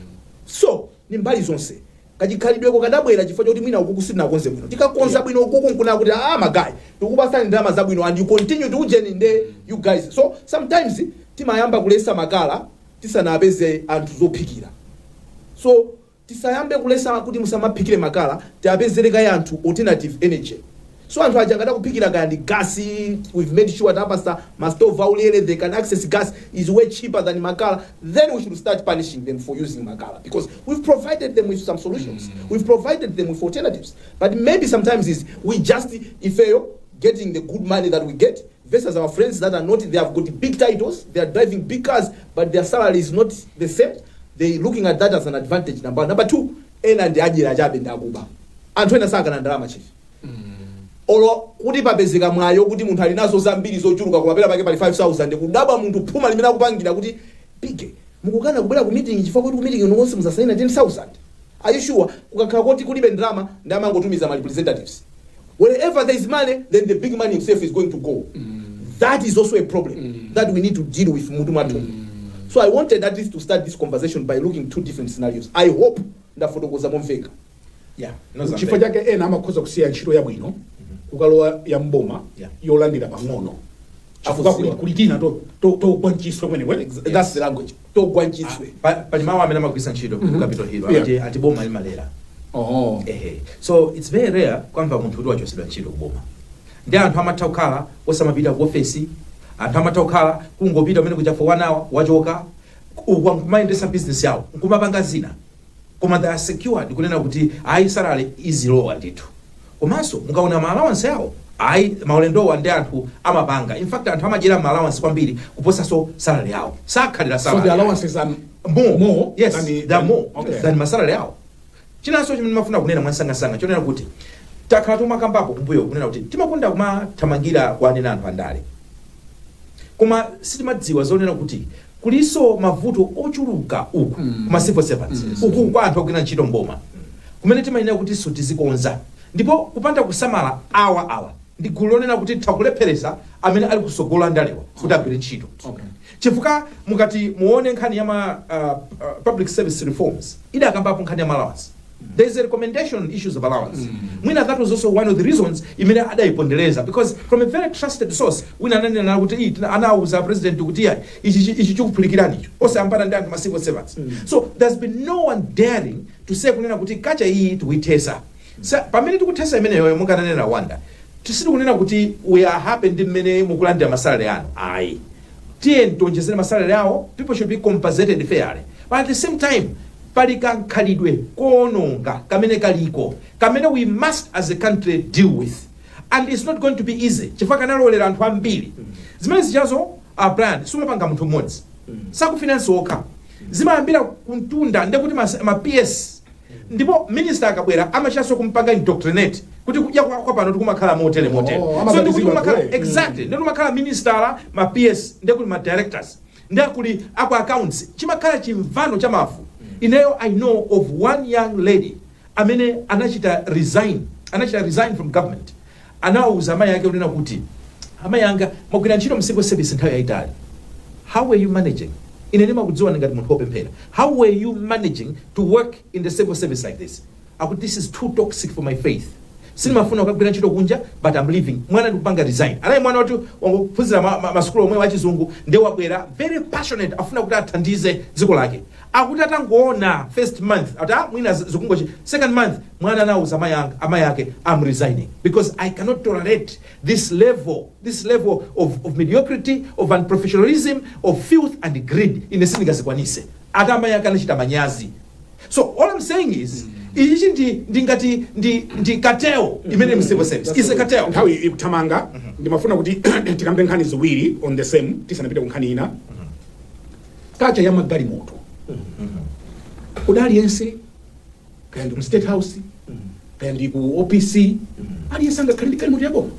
So ni mbali zonse kachikhalidweko kadabwera chifukwa chokuti mwina ukuku sitinakonze bwino. Tikakonza bwino ukuku nkuna kuti ah, ma guy, tikupasani ndalama zabwino and you continue to ujeni nde you guys. So sometimes timayamba kulesa makala tisanapeze anthu zophikira. So tisayambe kulesa kuti musamaphikire makala, tiapezere kaye anthu alternative energy. So anthu aja angada kuphikira kaya ndi gasi, we've made sure tapasa ma stove aulere, they can access gas, is way cheaper than makala, then we should start punishing them for using makala, because we've provided them with some solutions, we've provided them with alternatives. But maybe sometimes is we just ifeyo getting the good money that we get versus our friends that are not, they have got big titles, they are driving big cars, but their salary is not the same. They looking at that as an advantage, number one. Number two, ena ndi adyera chabe, ndakuba. Anthu ena sakana ndalama, chief. Olo kuti papezeka mwayo kuti munthu ali nazo zambiri zochuluka, koma pena pake pali 5000, kudabwa munthu phuma limene akupangira kuti pige mukukana kubwera ku meeting chifukwa kuti ku meeting ino konse muzasaina 10,000. Are you sure? Kukakhala kuti kulibe ndalama, ndi amangotumiza ma representatives. Wherever there is money, then the big man himself is going to go. That is also a problem that we need to deal with mutu mwathu. So I wanted at least to start this conversation by looking two different scenarios. I hope ndafotokoza momveka. Yeah. Chifukwa chake ena amakhoza kusiya ntchito yabwino kukalowa ya mboma yolandira pang'ono, chifukwa Akuziwa. kuli tina togwa mchiswe kwenikweni. That's the language, togwa mchiswe. Pali mawu amene amagwiritsa ntchito ku Capitol Hill, ati boma limalera. Ehe, so it's very rare kwamva munthu kuti wachosedwa ntchito kuboma. Ndi anthu amatha kukhala osamapita ku ofesi, anthu amatha kukhala kungopita umene kuja for one hour, wachoka uku, nkumayendesa business yawo, nkumapanga zina, koma they are secured kunena kuti ayi, salary izilowa ndithu. Komanso mukaona ma allowance yawo, ayi, maulendowa ndi anthu amapanga. In fact, anthu amadyera ma allowance kwambiri kuposanso salary yawo, sakhalira So salary. the allowances are More, more yes, than they are more than masalary yawo. Chinanso chimene ndimafuna kunena mwansangasanga, chonena kuti takhala timakambapo kumbuyo kunena kuti timakonda kumathamangira kuanena anthu andale, koma sitimadziwa zonena kuti kuliso mavuto ochuluka uku kuma civil servants, uku kwa anthu ogwira ntchito mboma, kumene timayenera kuti so tizikonza. Ndipo kupanda kusamala, awa ndi gulu lonena kuti titha amene ali kusogola andalewa kuti agwire ntchito, chifukwa mukati muone nkhani ya ma public service reforms, idakambapo nkhani ya ma allowance. There is a recommendation on issues of allowance. Mwina that was also one of the reasons imene adayipondereza, because from a very trusted source wina ananena kuti anawuza president kuti iya, ichi chikuphulikirani icho, osayambana ndi anthu ma civil servants. So there's been no one daring to say kunena kuti kacha iyi tikuithesa. Pamene tikuthesa imeneyoyo, mukananena wanda, tisitikunena kuti we are happy ndi mmene mukulandira masalary anu, ayi. Tiye tionjezere masalary awo. People should be compensated fairly, but at the same time pali kankhalidwe koononga kamene kaliko, kamene we must as a country deal with, and it's not going to be easy chifukwa kanalowelera anthu ambiri. Zimene zichazo, Brian, sumapanga munthu mmodzi, sakufinansi okha, zimayambira kuntunda. Ndekuti ma PS, ndipo minister akabwera amachanso kumpanga indoctrinate kuti kudya kwa pano tikumakhala motere motere. Oh, So ndikuti amabatizidwa kumakhala kule. Exactly, ndikuti kumakhala minister, ma PS, ndekuti ma directors, ndekuli aku accounts, chimakhala chimvano cha mafu. Ineyo I know of one young lady amene anachita resign from government. Anawuza amayi ake kunena kuti, "Amayi anga, mwagwira ntchito mu civil service nthawi yayitali. How were you managing? Ine ndimakudziwa ngati munthu wopemphera. How were you managing to work in the civil service like this?" Akuti, "This is too toxic for my faith. Sindimafuna kukagwira ntchito kunja, but I'm leaving." Mwana ndikupanga resign. Anayi mwana wati wangophunzira masukulu omwe wachizungu, ndiye wabwera very passionate, afuna kuti athandize dziko lake. Akuti atangoona first month ati, ah, mwina zikungochi, second month mwana anawuza amayi ake, "I'm resigning because I cannot tolerate this level of mediocrity, of unprofessionalism, of filth and greed. Ine sindingazikwanise." Ati amayi ake anachita manyazi. So all I'm saying is, ichi ndi ngati ndi cartel imene mu civil service is a cartel. Nthawi ikuthamanga. Ndimafuna kuti tikambe nkhani ziwiri on the same tisanapite ku nkhani ina. Kacha ya magalimoto, kodi aliyense, kaya ndi ku State House, kaya ndi ku OPC, aliyense angakhale ndi galimoto yaboma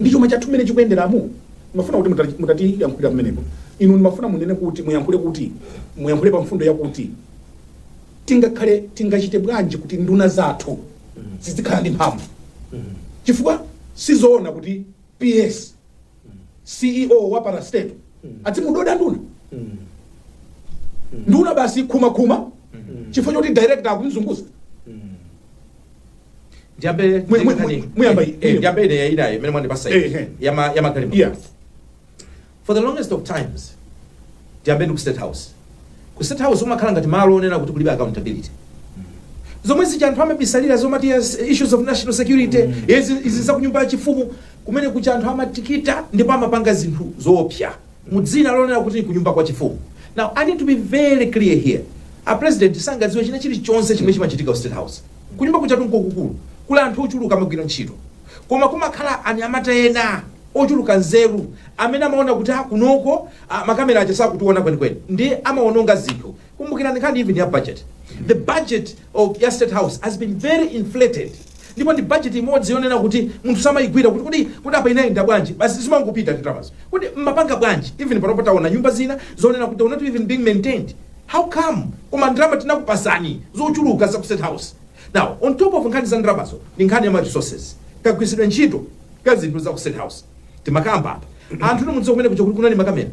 ndi chuma chathu mmene chikuyenderamo? Ndimafuna kuti mutatiyankhulira pamenepo inu. Ndimafuna munene kuti muyankhule, kuti muyankhule pa mfundo yakuti tingakhale, tingachite bwanji kuti nduna zathu zizikhala ndi mphamvu, chifukwa sizoona kuti PS, CEO wa parastatal adzimudoda nduna, nduna basi khumakhuma chifukwa choti director akumzunguza. Ndiyambe Muyamba ndiyambe ine inayo imene mwandipasa iyi, yamagalimoto. For the longest of times, ndiyambe ndi ku State House. Ku State House umakhala ngati malo onena kuti kulibe accountability. Zomwe zija anthu amabisalira zomati, yes, issues of national security, izi za kunyumba yachifumu, kumene kucha anthu amatikita ndipo amapanga zinthu zoopsa mu dzina lonena kuti kunyumba kwa chifumu. Now I need to be very clear here: a president sangadziwe china chilichonse chimene chimachitika ku State House. Kunyumba kuchatu nkokukulu, kuli anthu ochuluka amagwira ntchito, koma kumakhala anyamata ena ochuluka nzeru amene amaona kuti, ah, kunoko, ah, makamera aja sakutiona kwenikweni, ndi amaononga zinthu. Kumbukirani nkhani even ya budget. The budget of ya State House has been very inflated. Ndipo ndi budget imodzi yonena kuti munthu samayigwira kuti kuti apa inayenda bwanji, basi zimangopita ndalamazo. Kuti mmapanga bwanji? Even panopo taona nyumba zina zonena kuti they're not even being maintained. How come? Koma ndalama tinakupasani zochuluka za ku State House. Now, on top of nkhani za ndalamazo, ndi nkhani ya ma resources, kagwiritsidwe ntchito ka zinthu za ku State House. Timakamba apa, anthu timudziwa kumene kuja kuti kunali makamera,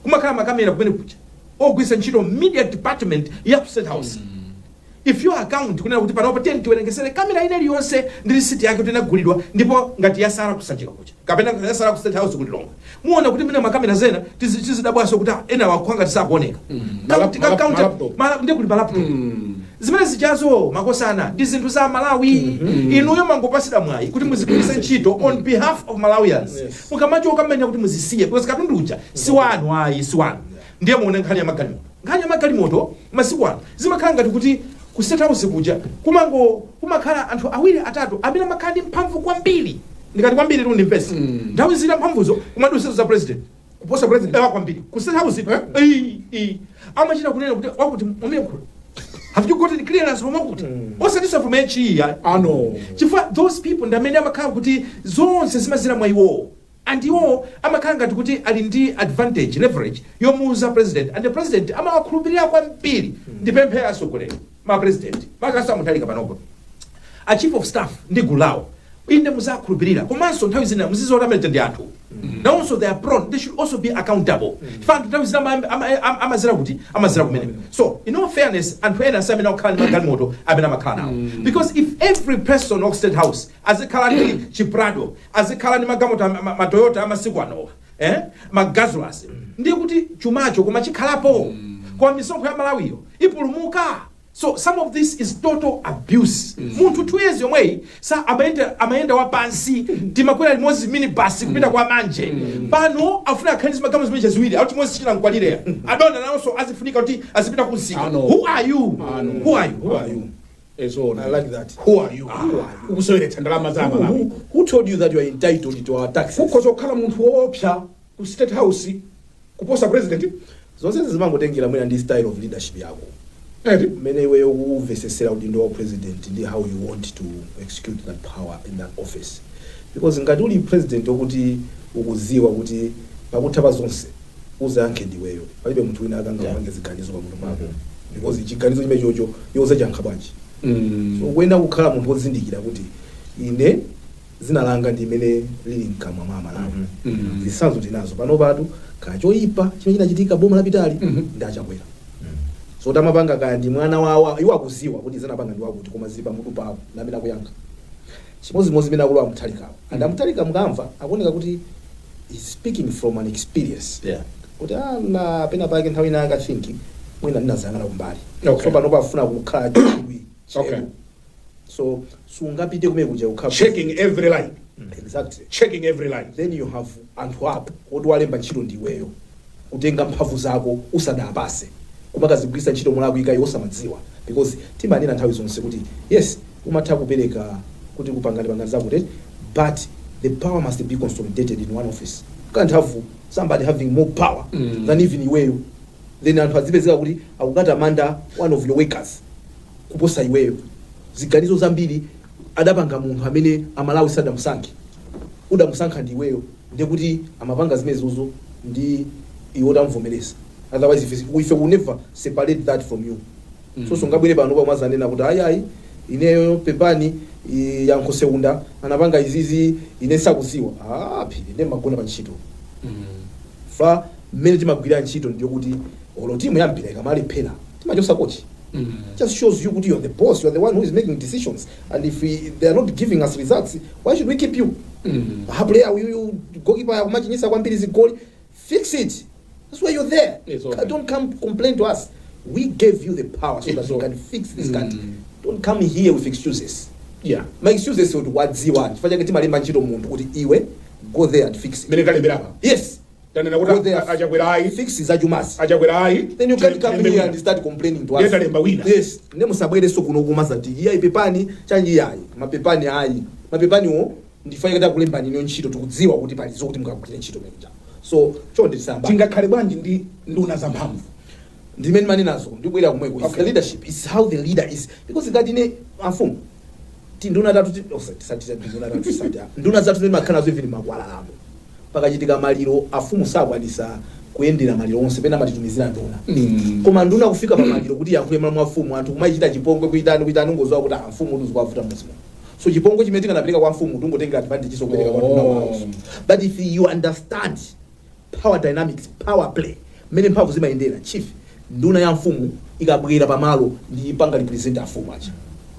kumakhala makamera kumene kuja ogwiritsa ntchito media department ya ku State House. If you account kunena kuti panopo tiyeni tiwerengesere kamera ina iliyonse ndi risiti yake kuti inagulidwa, ndipo ngati yasala kusanjika kuja kapena yasala ku State House kuti Longwe, muona kuti mene makamera zena tizidabwaso kuti ah, ena wakhwanga tisakuoneka. Malaptop. Ndiye kuli malaptop zimene zichazo, makosana, ndi zinthu za Malawi. Inuyo mangopasidwa mwayi kuti muzigwiritse ntchito on behalf of Malawians. Mukamachoka mmene kuti muzisiye, because katundu uja si wanu ayi, si wanu. Ndiye muone nkhani ya magalimoto. Nkhani ya magalimoto masiku ano zimakhala ngati kuti ku State House kuja kumango kumakhala anthu awiri, atatu amene amakhala ndi mphamvu kwambiri. Ndikati kwambiri tu ndimvese, nthawi zina mphamvuzo kumadusizo za president. Kuposa president? Ewa, kwambiri ku State House. Eh? Iyi amachita kunena kuti wakuti mumenkhulo, have you gotten clearance from wakuti? Osatiso from HE. Ano. Chifukwa those people ndi amene amakhala kuti zonse zimazira mwa iwowo, and iwowo amakhala ngati kuti ali ndi advantage, leverage yomuuza president, and the president amawakhulupirira kwambiri. Ndipemphe atsogoleri, ma president, makasa Mutharika panopo, a chief of staff ndi gulu lawo, inde muzakhulupirira, komanso nthawi zina muzizoona amene ndi anthu nawonso, they are prone, they should also be accountable. Chifukwa anthu nthawi zina amazira kuti amazira kumene. So in all fairness, anthu ena si amene akukhala ndi magalimoto amene amakhala nawo, because if every person of State House azikhala ndi chiprado, azikhala ndi magalimoto maToyota amasiku anowa, magazulas, ndiye kuti chumacho koma chikhalapo, koma misonkho ya Malawiyo ipulumuka? So some of this is total abuse. Munthu 2 years yomweyi sa amayenda, amayenda wapansi, timakwera limodzi minibus kupita kwa Manje. Pano afuna akhale zimagalimoto zimene ziwiri, akuti chimodzi chinamkwalireya adona nawonso azifunika kuti azipita kunsika. Ano. Who are you? Ano. Who are you? Who are you? Ezona. I like that. Who are you? Ukuseweretsa ndalama za Who, Malawi. who told you that you are entitled to our taxes? Kukhoza kukhala munthu woopsa ku State House kuposa president. Zonse zimangotengera mwina ndi style of leadership yako, Eti. mmene iweyo kumvesesera udindo wa president ndi how you want to execute that power in that office. Because ngati uli president wokuti ukuziwa kuti pakutha pa zonse uzayankhe ndiweyo, palibe munthu wina akanga kupange ziganizo pamutu pako, because chiganizo chimene chocho iwe uzachiyankha bwanji? So ukuyenera kukhala munthu wozindikira kuti ine zina langa ndi imene lili mkamwa mwa Amalawi. Zitsanzo tinazo pano patu, kaya choyipa chimene chinachitika boma lapitali ndi aChakwera, so tamapanga kaya ndi mwana wawo, iwo akuziwa kuti zinapanga ndi wakuti, koma zili pamutu pawo namene akuyankha. Chimodzimodzi imene akulowa Mutharikawo, and aMutharika mukamva akuoneka kuti is speaking from an experience kuti ala pena pake nthawi ina I think mwina ndinazayang'ana kumbali. So pano pafuna kukhala chidwi cheru. So sungapite kumene kuja kukhala Checking every line. Exactly. Checking every line. Then you have anthu apo oti walemba ntchito ndiweyo, kutenga mphamvu zako usadapase, kumakazigwiritsa ntchito molakwika iwe osamadziwa. Because timanena nthawi zonse kuti yes, umatha kupereka kuti kupangani pangani zakuti, but the power must be consolidated in one office. You can't have somebody having more power than even iweyo. Then anthu azipezeka kuti akukatamanda one of your workers kuposa iweyo. Ziganizo zambiri adapanga munthu amene Amalawi sadamusankhe, udamusankha ndi iweyo, ndekuti amapanga zimenezozo ndi iwe utamvomereza. Otherwise ife will never separate that from you. So sungabwere pano pamazanena kuti ayi, ayi, ineyo pepani, yankho Seunda anapanga izizi ine sakuziwa. Ah, phiri ndiye magona pa ntchito. Fa mmene timagwira ntchito ndiyo kuti olo timu ya mpira ikamalephera timachosa coach. Just shows you kuti you're the boss, you're the one who is making decisions, and if they are not giving us results, why should we keep you? Ah, player uyu, goalkeeper akumachinyisa kwambiri zigoli, fix it. That's why you're there. It's okay. Don't come complain to us. We gave you the power so that It's you okay. can fix this country. Don't come here with excuses. Ma excuses kuti wadziwa, chifukwa chake timalemba ntchito munthu kuti iwe go there and fix it. Mene talembera apa. Yes. Tanena Go kuti there. aChakwera ayi. Fix zachumazi. AChakwera ayi. Then you can't come here and start complaining to us. Ndiye talemba wina. Yes, ne musabwereso kuno kumazati iyayi pepani chanji, iyayi mapepani ayi, mapepaniwo ndifanye kati akulembani ino ntchito, tikudziwa kuti pali zokuti mukagwire ntchito mene chawo. So chonde tisamba. Tingakhale bwanji ndi nduna zamphamvu? Ndimene manenazo, ndibwera kumweko. It's the leadership, it's how the leader is, because ngati ine amfumu Tinduna tatu tisati nduna tatu, tisati nduna zathu zimene makhala nazo, even makwalalamu pakachitika maliro, afumu sakwanisa kuyendera maliro onse, pena amatitumizira nduna. Koma nduna kufika pa maliro kuti yankhule malamu a mfumu, anthu kumayichita chipongwe, kuitani kuitani, ungoziwa kuti ah, mfumu tuzikwavuta muzimo. So chipongwe chimene tikanapereka kwa mfumu, tungotengera advantage so kupereka kwa nduna wawo. But if you understand power dynamics, power play, mmene mphamvu zimayendera, chief, nduna ya mfumu ikabwera pamalo ndi panga represent afumu aja.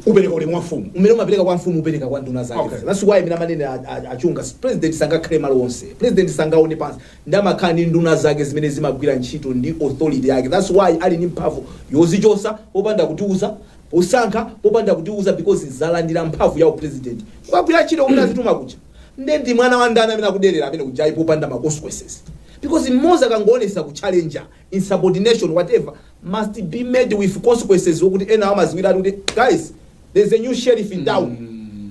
Upereka ulemu wa mfumu. Umene umapereka kwa mfumu, upereka kwa nduna zake. That's why imene amanene achunga, president sangakhale malo onse, president sangaone pansi, ndi amakhala ndi nduna zake zimene zimagwira ntchito ndi authority yake. That's why ali ndi mphamvu yozichosa popanda kutiuza, posankha popanda kutiuza, because zalandira mphamvu ya president kukagwira ntchito kuti azituma kuja. Nde ndi mwana wa ndani amene akuderera amene kujayi popanda ma consequences? Because mmodzi akangoonesa ku challenger, insubordination, whatever, must be made with consequences, wokuti ena amaziwira kuti guys, there's a new sheriff in town,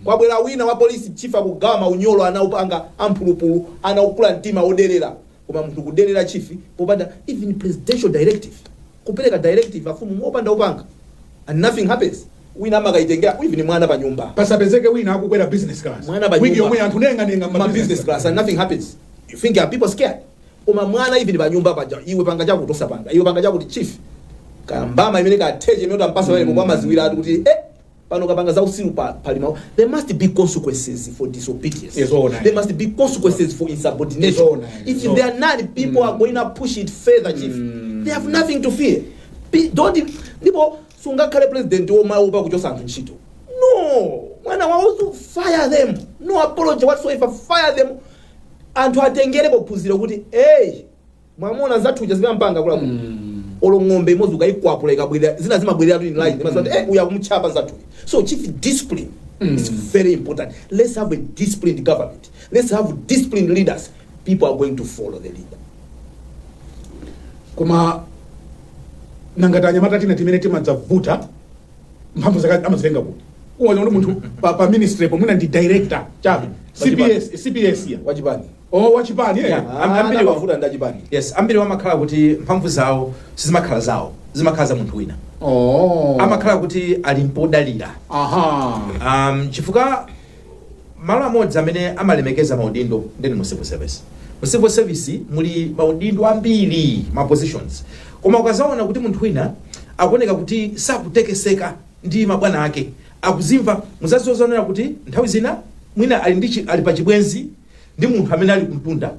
kwabwera wina wa police chief akugawa maunyolo, anaupanga amphulupulu, anaukula mtima oderera. Koma munthu kuderera, chief, popanda even presidential directive, kupereka directive afumu mopanda upanga, and nothing happens. Wina amakaitengera even mwana pa nyumba. Pasapezeke wina akukwera business class. Mwana pa wiki nyumba. yomwe anthu nenganenga. Ma business class and nothing happens. You think are people scared? Koma mwana even pa nyumba paja, iwe panga chakuti, osapanga, iwe panga chakuti, chief, kambama imene katheche imene utampasa pamene pomwe amaziwira ati kuti pano kapanga za usiru pa palima. There must be consequences for disobedience. Izona. There must be consequences for insubordination. Izona, If izona. there are none, people are going to push it further, chief. They have nothing to fear. Don't, ndipo sungakhale president womaopa kuchosa anthu ntchito. No, mwana wawo, fire them, no apology whatsoever, fire them. Anthu atengere pophunzira kuti hey, mwamuna zathuja zimampanga kula olo ng'ombe imodzi ukayikwapula, ikabwerera zina zimabwerera tu in line, mm. Uya kumchapa zathuja. So chief, discipline is very important. Let's have a disciplined government, let's have disciplined leaders. People are going to follow the leader. Koma nangati anyamata tina timene timadzavuta, mphamvu zake amazitenga kuti? Uwaona kuti munthu pa ministry pomwina ndi director chabe, CPS, CPS ya Wachipani. Oh, wachipani, eh. Yeah. Ambiri Amavuta ndi achipani. Yes, ambiri wamakhala kuti mphamvu zawo sizimakhala zawo, zimakhala za munthu wina. Amakhala kuti ali mpodalira. Chifukwa malo amodzi amene amalemekeza maudindo ndeni mu civil service. Mu civil service muli maudindo ambiri, ma positions, koma ukazaona kuti munthu wina akuoneka kuti sakutekeseka ndi mabwana ake, akuzimva, muzazionera kuti nthawi zina mwina ali ndi ali pa chibwenzi ndi munthu amene ali kumtunda,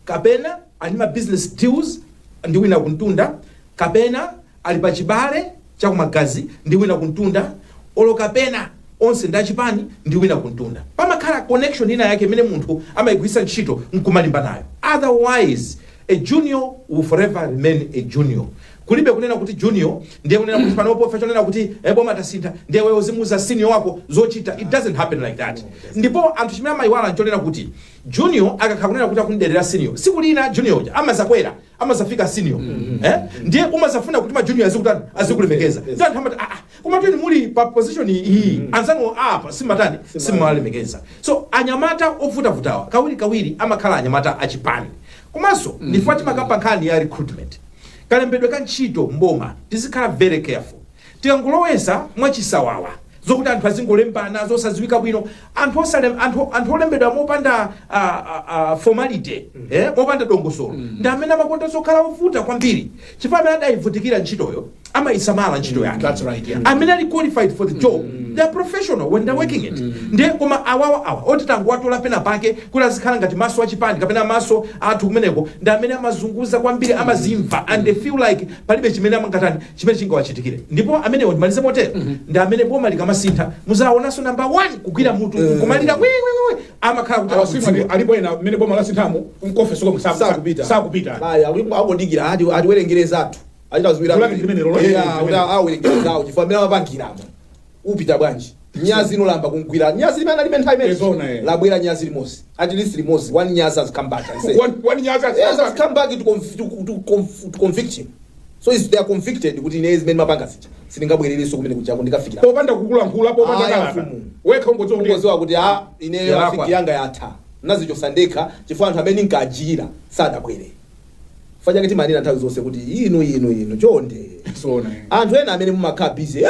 kapena ali ma business deals ndi wina kumtunda, kapena ali pa chibale chakumagazi ndi wina kumtunda, olo kapena onse ndi achipani ndi wina kumtunda. Pamakhala connection ina yake imene munthu amayigwiritsa ntchito nkumalimba nayo. Otherwise a junior will forever remain a junior. Kulibe kunena kuti junior ndiye kunena kuti panopo ife chonena kuti boma tasintha, ndiye wewe uzimuuza senior wako zochita. It doesn't happen like that. Ndipo anthu chimene amayiwala nchonena kuti junior akakhala kunena kuti akunderera senior, siku lina junior uja amazakwera, amazafika senior, eh? Ndiye umazafuna kuti ma junior azikutani, azikulemekeza. Ndiye anthu amati, ah, koma tini muli pa position iyi, anzanu apa simatani, simawalemekeza. So anyamata ovutavutawa kawiri kawiri amakhala anyamata achipani. Komanso ndifuna timakamba nkhani ya recruitment, kalembedwe ka ntchito mboma, tizikhala very careful. Tikangoloweza mwachisawawa zokuti anthu azingolembana zosadziwika bwino, anthu olembedwa mopanda formality, mopanda dongosolo, ndi amene amakonda zokhala ovuta kwambiri, chifukwa amene adayivutikira ntchitoyo amayisamala ntchito yake. That's right, yeah. Amene ali qualified for the job, they are professional when they're working it. Ndiye koma awawa awa oti tanguwatola pena pake kuti azikhala ngati maso achipani kapena maso athu kumeneko, ndi amene amazunguza kwambiri, amazimva, and they feel like palibe chimene amangatani, chimene chingawachitikire. Ndipo amenewo, ndimalize motero, ndi amene boma likamasintha muzaonanso number one kugwira mutu kumalira wiwiwi, amakhala kuti Awasimu akudziwa. Alipo ena mmene boma lasinthamu mkofesi komwe Sakupita. Sakupita. Aya, akodikira ati atiwerengere zathu achitaziwira. Kulaki limene lolo. Kuti awerengere zawo, chifukwa amene amapangiramo upita bwanji? Nyazi inolamba kumgwira nyazi limene alibe nthawi imene Ezona, eh. labwera nyazi limodzi, at least limodzi, one nyazi has come back and said One nyazi. Yes, has come back to convict him. So is they are convicted kuti ine zimene mapanga zija sindingabwererenso kumene kujako ndikafikira. Popanda kukulankhula, popanda Aya, kalata. mfumu. Wekha ungodziwa kuti Ungodziwa kuti a ine Yalakwa. rafiki yanga yatha, nazichosa ndekha chifukwa anthu amene nkajira sadabwere. Chifukwa chake timanena nthawi zonse kuti inu inu inu chonde, Sona, eh. anthu ena amene mumakhala busy,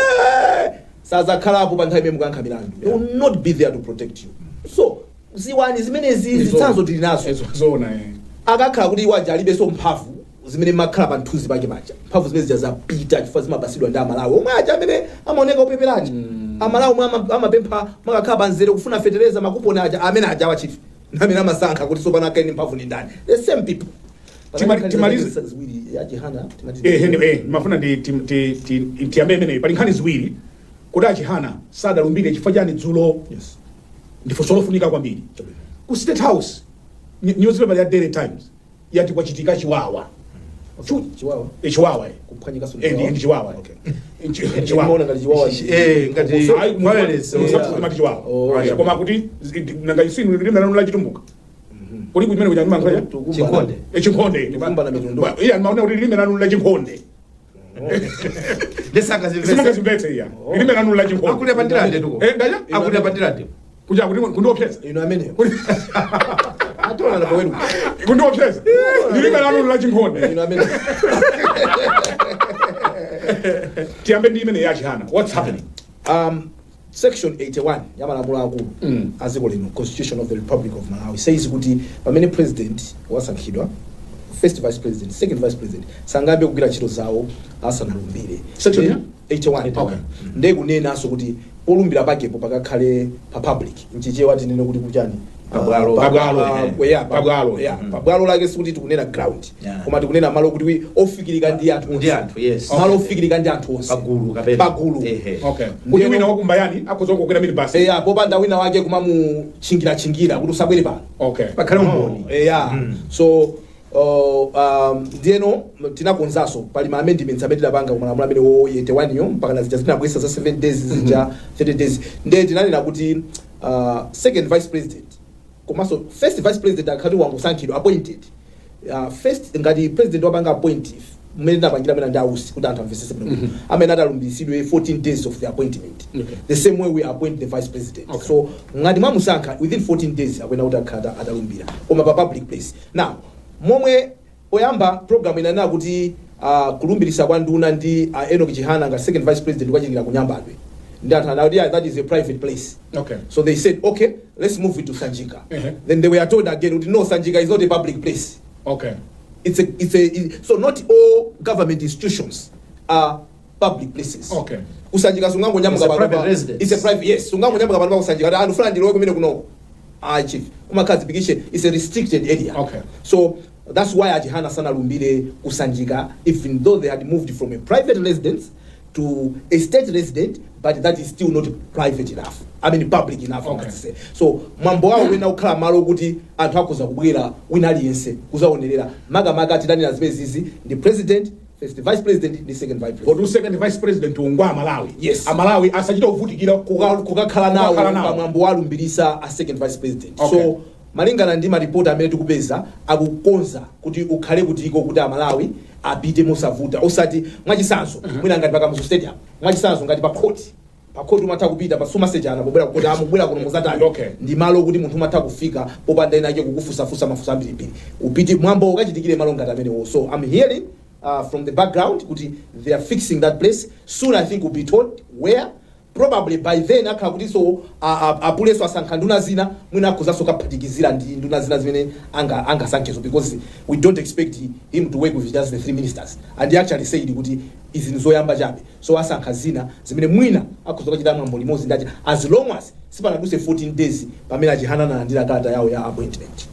Sazakhalapo pa nthawi imene mukayankha milandu. They will not be there to protect you. So ziwani zimenezi, zitsanzo tili nazo. Zona, eh. Akakhala kuti iwo aja alibenso mphamvu zimene makhala pa mthunzi pake paja, mphamvu zimene zija zapita, chifukwa zimapasidwa ndi Amalawi omwe aja amene amaoneka opeperaja, Amalawi omwe amapempha makakhala pa mzere kufuna fetereza, makuponi aja, amene aja awachifi amene amasankha kuti sopano akhale ndi mphamvu ndi ndani? The same people. Ziwiri ya Chihana. Eh, mafuna ndi tiyambe imeneyi. Pali nkhani ziwiri kuti aChihana sadalumbire chifukwa chani dzulo? Yes. Ndifunso lofunika kwambiri. Ku State House, newspaper ya Daily Times yati kwachitika chiwawa. Chiwawa? Eh, chiwawa, eh. Kuphwanyika? Eh, ndi chiwawa. Okay. Chiwawa. Ndimaona ngati chiwawa. Eh, ngati Ayi, violence. mati chiwawa. Oh, Ayi, koma kuti nanga isinu lilime lanu la Chitumbuka kuli kumene kuja ndimankhula? Chinkhonde. Eh, Chinkhonde. Tikukumbana mitundu. Iya, ndimaona kuti lilime lanu la Chinkhonde. Ndesangazimvetse. Simangazimvetse, iya, lilime lanu la Chinkhonde. Akulira pandirande tuko. Eh, ndaja. Akulira pandirande. Kuja kuti kundiopseza. Ino ameneyo ationa na paweru. Kundiopseza, lilime lanu la Chinkhonde. Ino ameneyo. Tiyambe ndi imene ya Chihana. What's happening? Section 81 ya malamulo akulu a dziko lino, Constitution of the Republic of Malawi, says kuti pamene president wasankhidwa, first vice president, second vice president sangambe kugwira ntchito zawo asanalumbire. Section ya? 81. Okay. Ndiye kunenanso kuti polumbira pakepo pakakhale pa public. Mchichewa tinene kuti kuchani? Pabwalo. Pabwalo, eh. Pabwalo. Pabwalo. Pabwalo lake sikuti tikunena ground, koma tikunena malo kuti ofikirika ndi anthu Ndi onse. anthu, yes. Malo ofikirika ndi anthu onse. Pagulu kapena. Pagulu. Ehe. Okay, kuti wina wakumbayani akhoza kukwera minibus. Eya, popanda wina wake kumamuchingira-chingira kuti usabwere pano. Pakhale umboni. Eya. So ndiyeno tinakonzanso, pali ma amendments amene tidapanga kumalamulo amene wo 81 yo, mpaka zija zinabwesa za 7 days zija, 30 days. Ndiye tinanena kuti second vice president komanso first vice president akhati wangosankhidwa, appointed, first ngati president wapanga appoint, mmene tinapangira amene ndi ausi, kuti anthu amvesese bwino, amene atalumbiritsidwe 14 days of the appointment, the same way we appoint the vice president. So ngati mwamusankha, within 14 days akuyenera kuti akhala atalumbira, koma pa public place. Now, momwe poyamba program inanena kuti kulumbirisa kwa nduna ndi Enoch Chihana ngati second vice president kwachitikira ku Nyambadwe, ndi anthu anati, "Yeah, that is a private place." So they said, "Okay, let's move it to Sanjika." Then they were told again kuti, "No, Sanjika is not a public place." It's a it, so not all government institutions are public places. Kusanjika sungangonyamuka It's a pano private residence. It's a private, yes. Sungangonyamuka pano pa kusanjika kuti anthu funa ndilowe kumene kunoko. Ah, chief, kumakhazipikishe, it's a restricted area. So that's why aChihana sanalumbire kusanjika, even though they had moved from a private residence to a state resident, but that is still not private enough, I mean public enough, I must say. So mwambo wawo wena kukhala malo kuti anthu akhoza kubwera, wina aliyense kuzaonerera, makamaka tidanena zimene zizi ndi president, first vice president ndi second vice president. Kodi second vice president ungwa Amalawi? Yes. Amalawi asachita kuvutikira Kukakhala nawo Kukakhala nawo. pamwambo walumbirisa a second vice president. Okay. So malingana ndi maripoti amene tikupeza, akukonza kuti ukhale kutiko kuti Amalawi apite mosavuta, osati mwachisanzo mwina ngati pa Kamuzu Stadium, mwachisanzo ngati pa court. Pa court umatha kupita pa sumasejana pobwera kuti amubwera kuno muzatani. Ndi malo kuti munthu umatha kufika popanda ena ake kukufusafusa mafunso ambirimbiri, upite mwambo ukachitikire malo ngati amenewo. So I'm hearing from the background kuti they are fixing that place soon. I think we'll be told where. Probably by then akhala kuti so apuleso asankha nduna zina, mwina akhozanso kaphatikizira ndi nduna zina zimene angasankhezo, because we don't expect him to work with just the three ministers, and he actually said kuti izi ndizoyamba chabe. So asankha zina zimene mwina akhoza kukachita mwambo limodzi ndachi, as long as sipanaduse 14 days pamene aChihana analandira kalata yawo ya appointment.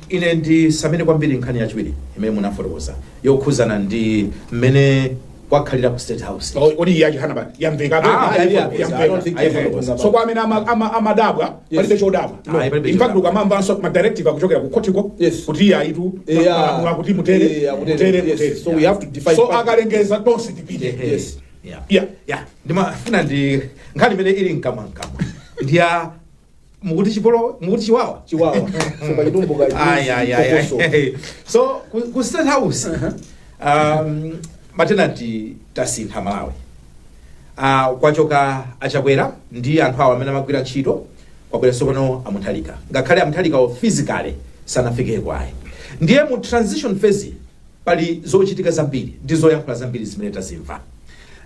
Ine ndisamene kwambiri nkhani yachiwiri imene munafotokoza yokhuzana ndi mmene kwakhalira ku State House. Oh, kodi iye aChihana bani yamveka? Ah, Yamveka. I don't think Yamveka. So kwa amene amadabwa, palibe chodabwa. Ah, palibe In fact, chodabwa. ukamamvanso ma directive akuchokera ku khotiko kuti iye ayitu malamulo akuti mutere, Yeah, mutere, yes. mutere. So we have to define So public. akalengeza, tonse tipite. Ehe. Yes. Yeah, ndimafuna ndi nkhani imene ili mkamwamkamwa ndiya mukuti chipolo, mukuti chiwawa. Chiwawa, so pachitumbuka Ay, ay, ay, phokoso. ay. So ku State House, matenanti tasintha Malawi, kwachoka aChakwera ndi anthu awo amene amagwira ntchito, kwabwera tsopano aMuthalika, ngakhale aMuthalikawo physically sanafikeko ayi. Ndiye mu transition phase pali zochitika zambiri ndi zoyankhula zambiri zimene tazimva.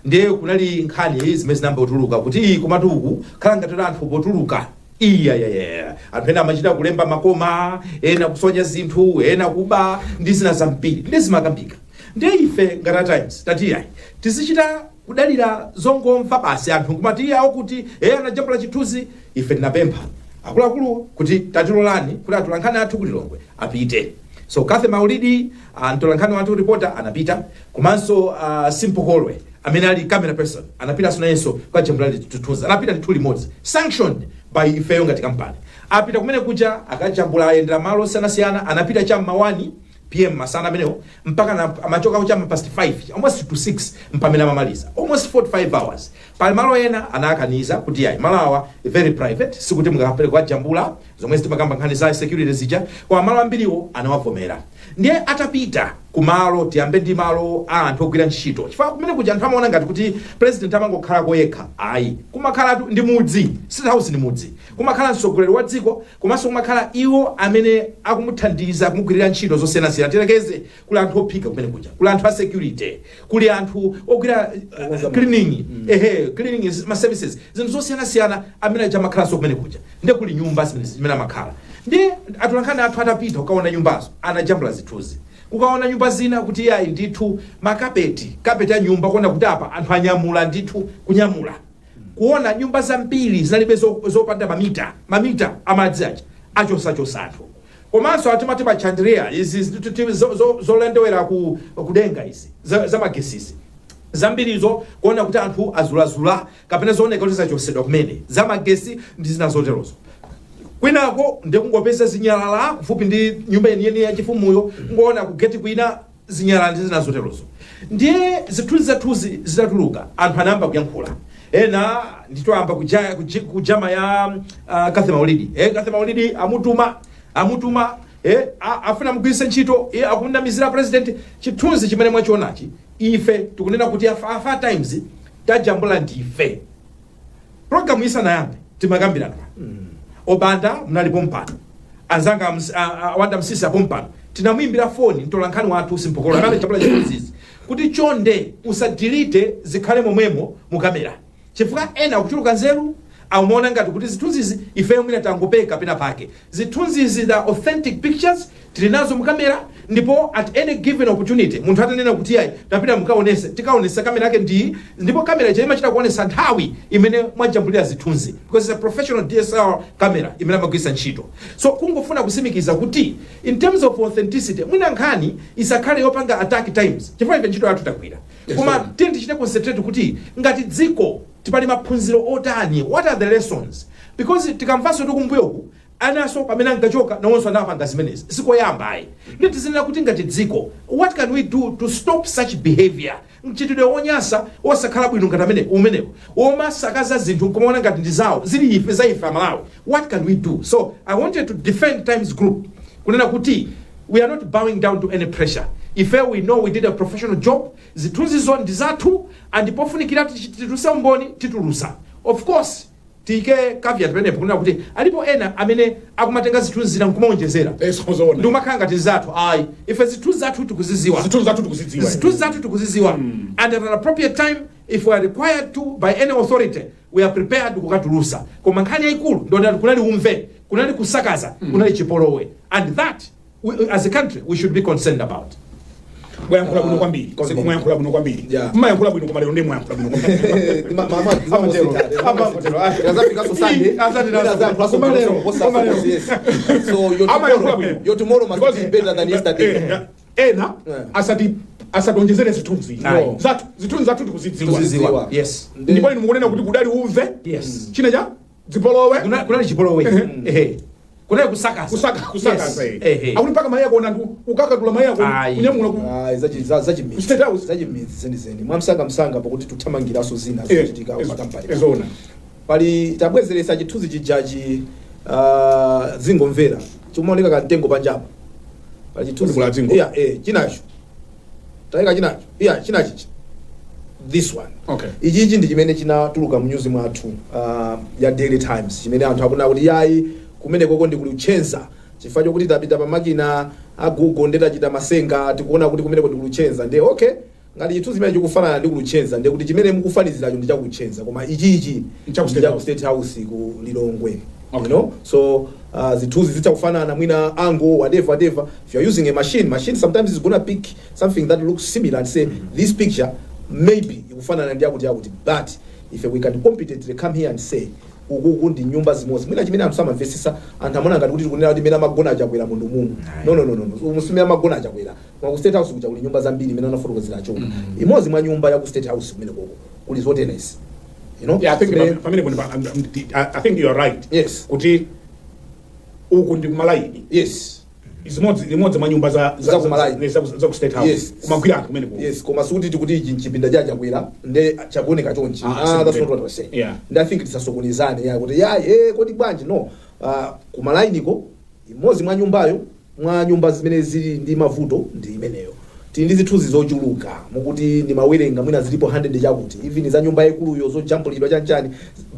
Ndiye kunali nkhani zimene zinamba kutuluka kuti iyi komatuku khala ngati anthu potuluka iyayaya, anthu ena amachita kulemba makoma, ena kusonya zinthu, ena kuba ndi zina zambiri, ndi zimakambika. Ndiye ife ngati a Times tatiyayi, tizichita kudalira zongomva basi, anthu nkumati iyawo kuti e anajambula chithunzi. Ife tinapempha akuluakulu kuti tatilolani kuti atolankhani athu kuti Lilongwe apite. So Kathe Maulidi, mtolankhani wathu, reporter, anapita, komanso Simple Kolwe amene ali camera person anapitanso nayenso kukajambula chithunzi. Anapita ndithu limodzi, sanctioned by ifeyo ngati kampani. Apita kumene kuja, akajambula, ayendera malo osiyanasiyana. Anapita cham'ma 1 p.m. masana amenewo mpaka amachoka cham'ma past 5, almost to 6 mpamene amamaliza, almost 45 hours. Pali malo ena anakaniza kuti yayi, malo awa very private, sikuti mungakapereka kukajambula, zomwe zitimakamba nkhani za security zija, koma malo ambiriwo anawavomera. Ndiye atapita kumalo, tiyambe ndi malo a anthu ogwira ntchito, chifukwa kumene kuja anthu amaona ngati kuti president amangokhalako yekha. Ayi, kumakhalatu ndi mudzi. State House ndi mudzi. Kumakhala mtsogoleri wa dziko, komanso kumakhala iwo amene akumuthandiza, kumugwirira ntchito zosiyanasiyana. Tirekeze kuli anthu ophika kumene kuja, kuli anthu a security, kuli anthu ogwira cleaning, ehe, cleaning is ma services, zinthu zosiyanasiyana amene aja amakhalanso kumene kuja. Ndiye kuli nyumba zimene amakhala. Ndiye atolankhani athu atapita kukaona nyumbazo, anajambula zithunzi, kukaona nyumba zina kuti yayi ndithu, makapeti, kapeti ya nyumba, kuona kuti apa anthu anyamula ndithu, kunyamula. Kuona nyumba zambiri zinalibe zopanda mamita, mamita amadzi aja achosachosa anthu. Komanso atimati pa chandelier izi zolendewera ku kudenga izi za magesisi, zambirizo kuona kuti anthu azulazula kapena zooneka kuti zachosedwa kumene, zamagesi ndi zina zoterozo. Kwinako ndikungopeza zinyalala kufupi ndi nyumba yeniyeni yachifumuyo, kungoona kugeti kwina zinyalala ndi zina zoterozo. Ndiye zithunzi zathuzi zitatuluka, anthu anayamba kuyankhula. Ena nditoyamba kujama ya Kathe Maulidi, Kathe Maulidi amutuma, amutuma, afuna mugwiritse ntchito, akunamizira president. Chithunzi chimene mwachionachi, ife tikunena kuti afa Times tajambula ndife. Programu isanayambe timakambirana pano, obanda munalipo mpano, anzanga awanda msisi apo mpano. Tinamuimbira foni mtolankhani wathu Simpokolo amene jambula chithunzizi kuti chonde usadelete, zikhale momwemo mu kamera, chifukwa ena akuchuluka nzeru, amaona ngati kuti zithunzizi ifeyo mwina tangopeka pena pake. Zithunzizi, the authentic pictures, tili nazo mu kamera, ndipo at any given opportunity munthu atanena kuti yayi, tapita mukaonese, tikaonesa. Kamera yake ndi, ndipo kamera ija imachita kuonesa nthawi imene mwajambulira zithunzi because it's a professional DSLR camera imene amagwiritsa ntchito. So kungofuna kusimikiza kuti in terms of authenticity, mwina nkhani isakhale yopanga attack Times, chifukwa ife ntchito yathu tagwira, koma tiye tichite concentrate kuti ngati dziko tipali maphunziro otani, what are the lessons? Because tikamvanso tikumbuyoku, anaso pamene ankachoka nawonso anapanga zimenezi, sikoyamba ayi. Ndi tizinena kuti ngati dziko, what can we do to stop such behavior, mchitidwe wonyasa osakhala bwino ngati amene umenewo womasakaza zinthu nkumaona ngati ndi zawo, zili ife za ife Amalawi? What can we do? So I wanted to defend Times Group, kunena kuti we are not bowing down to any pressure. Ife we know we did a professional job. Zithunzizo ndi zathu, and pofunikira tituluse umboni, titulusa. Of course, tiyike caveat penepo kunena kuti alipo ena amene akumatenga zithunzi zina nkumaonjezera Zoona. ndi kumakhala ngati zathu. Ayi, ife zithunzi zathu tikuziziwa. Zithunzi zathu tikuzidziwa. Zithunzi zathu tikuziziwa, and at an appropriate time, if we are required to by any authority, we are prepared kukatulusa. Koma nkhani yayikulu ndonati kunali umve, kunali kusakaza, kunali chipolowe, and that we, as a country, we should be concerned about. Mwayankhula bwino kwambiri. Kwambiri. Mwayankhula bwino kwambiri. Mmayankhula bwino, koma lero ndi mwayankhula bwino kwambiri. Tazafikaso Sunday. Asante naso. Koma lero, koma lero. So your Amayankhula tomorrow, bwino. your tomorrow must Because- be better than yesterday. Ena asationjezere zithunzi. Ayi. Zathu, zithunzi zathu tikuzidziwa. Tikuzidziwa, yes. Ndipo inu mukunena kuti kudali umve, chine cha zipolowe. Kunali chipolowe, ehe, kunali kusakaza. Kusakaza. Yes. Ehe. Akuti mpaka mayi akona anthu ukakatula mayi akona Ayi. kunyamula ku Ah, zachimidzi. State House. Zachimidzi zenizeni, mwamsangamsanga, pakuti tuthamangiranso zina zochitika pakampani. Zoona. Pali tabwezeresa chithunzi chijachi, zingomvera chikumaoneka kamtengo panjapo pali chithunzi. Kuli dzingo? Yeah, chinacho tayika, chinacho, yeah, chinachichi, this one. Ichichi ndi chimene chinatuluka mu news mwathu ya Daily Times, chimene anthu akunena kuti yayi, kumenekoko ndi kuli Luchenza, chifukwa chokuti tapita pa makina a Google ndi tachita masenga, tikuona kuti kumeneko ndi ku Luchenza. Ndiye okay, Ngati chithunzi chimene chikufanana ndi ku Luchenza, ndiye kuti chimene mukufaniziracho ndi chaku Luchenza, koma ichichi Nchaku State ndi chaku House. State House ku Lilongwe. So zithunzi zitakufanana mwina angle, whatever whatever. If you are using a machine, machine sometimes is gonna pick something that looks similar and say this picture maybe ikufanana ndi yakuti yakuti, but if we can competently come here and say ukuku ndi nyumba zimodzi, mwina chimene anthu samamvesesa, anthu amona ngati kuti tikunena kuti imene amagona Achakwera mundu mumu. No, musime amagona Achakwera, koma ku State House kuja kuli nyumba zambiri imene anafotokozera Achonga. Imodzi mwa nyumba ya ku State House kumene koko kuli zotenesi. Yeah, I think Zimene- pamene I think you are right. Yes. Kuti uku ndi kumalaini. Zimodzi mwa nyumba za Za kumalaini. za ku State House. Kumagwira anthu kumene ku. Yes, koma sikuti tikuti ichi nchipinda cha Chakwera nde chakuoneka chonchi. Ah, Ah, that's simple. not what we're saying. And I think tisasokonezane ya kuti ya kodi bwanji, no. Kumalainiko imodzi mwa nyumbayo, mwa nyumba zimene zili ndi mavuto ndi imeneyo. Tili ndi zithunzi zochuluka, mukuti ndimawerenga mwina zilipo 100 chakuti, even za nyumba yaikuluyo zojambulidwa chanchani,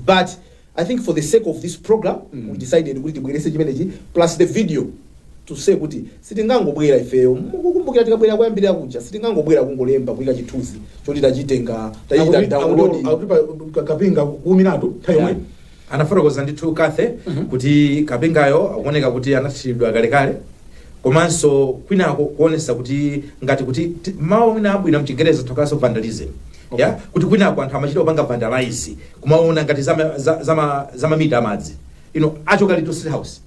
but I think for the sake of this program we decided kuti tibwerese chimenechi plus the video to say kuti sitingangobwera ifeyo. Mukukumbukira tikabwera kuyambirira kuja, sitingangobwera kungolemba, kuyika chithunzi choti tachitenga, tachita download. Akuti kapinga kuumiratu nthawi yomwe. Anafotokoza ndithu Kathe kuti kapingayo akuoneka kuti anathiridwa kalekale, komanso kwinako kuonesa kuti ngati kuti mawu mwina abwino mchingereza tokaso vandalism. Ya, kuti kwinako anthu amachita kupanga vandalize, kumaona ngati zamamita amadzi ino achoka lito State House.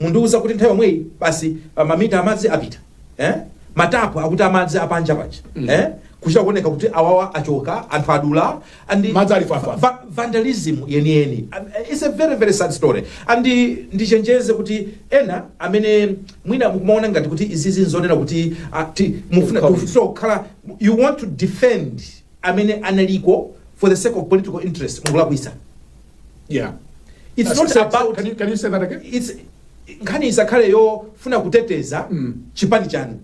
Mundiuza kuti nthawi yomweyi basi mamita amadzi apita, eh? Matapu akuti amadzi apanja paja, eh? Kuchita kuoneka kuti awawa achoka, anthu adula and Madzi ali fafa. Vandalism yeniyeni. It's a very very sad story, and ndichenjeze kuti ena amene mwina mukumaona ngati kuti izizi nzonena kuti mufuna kukhala, you want to defend amene analiko for the sake of political interest, mukulakwisa. It's not about Can you say that again? It's nkhani isakhale yofuna kuteteza chipani chanu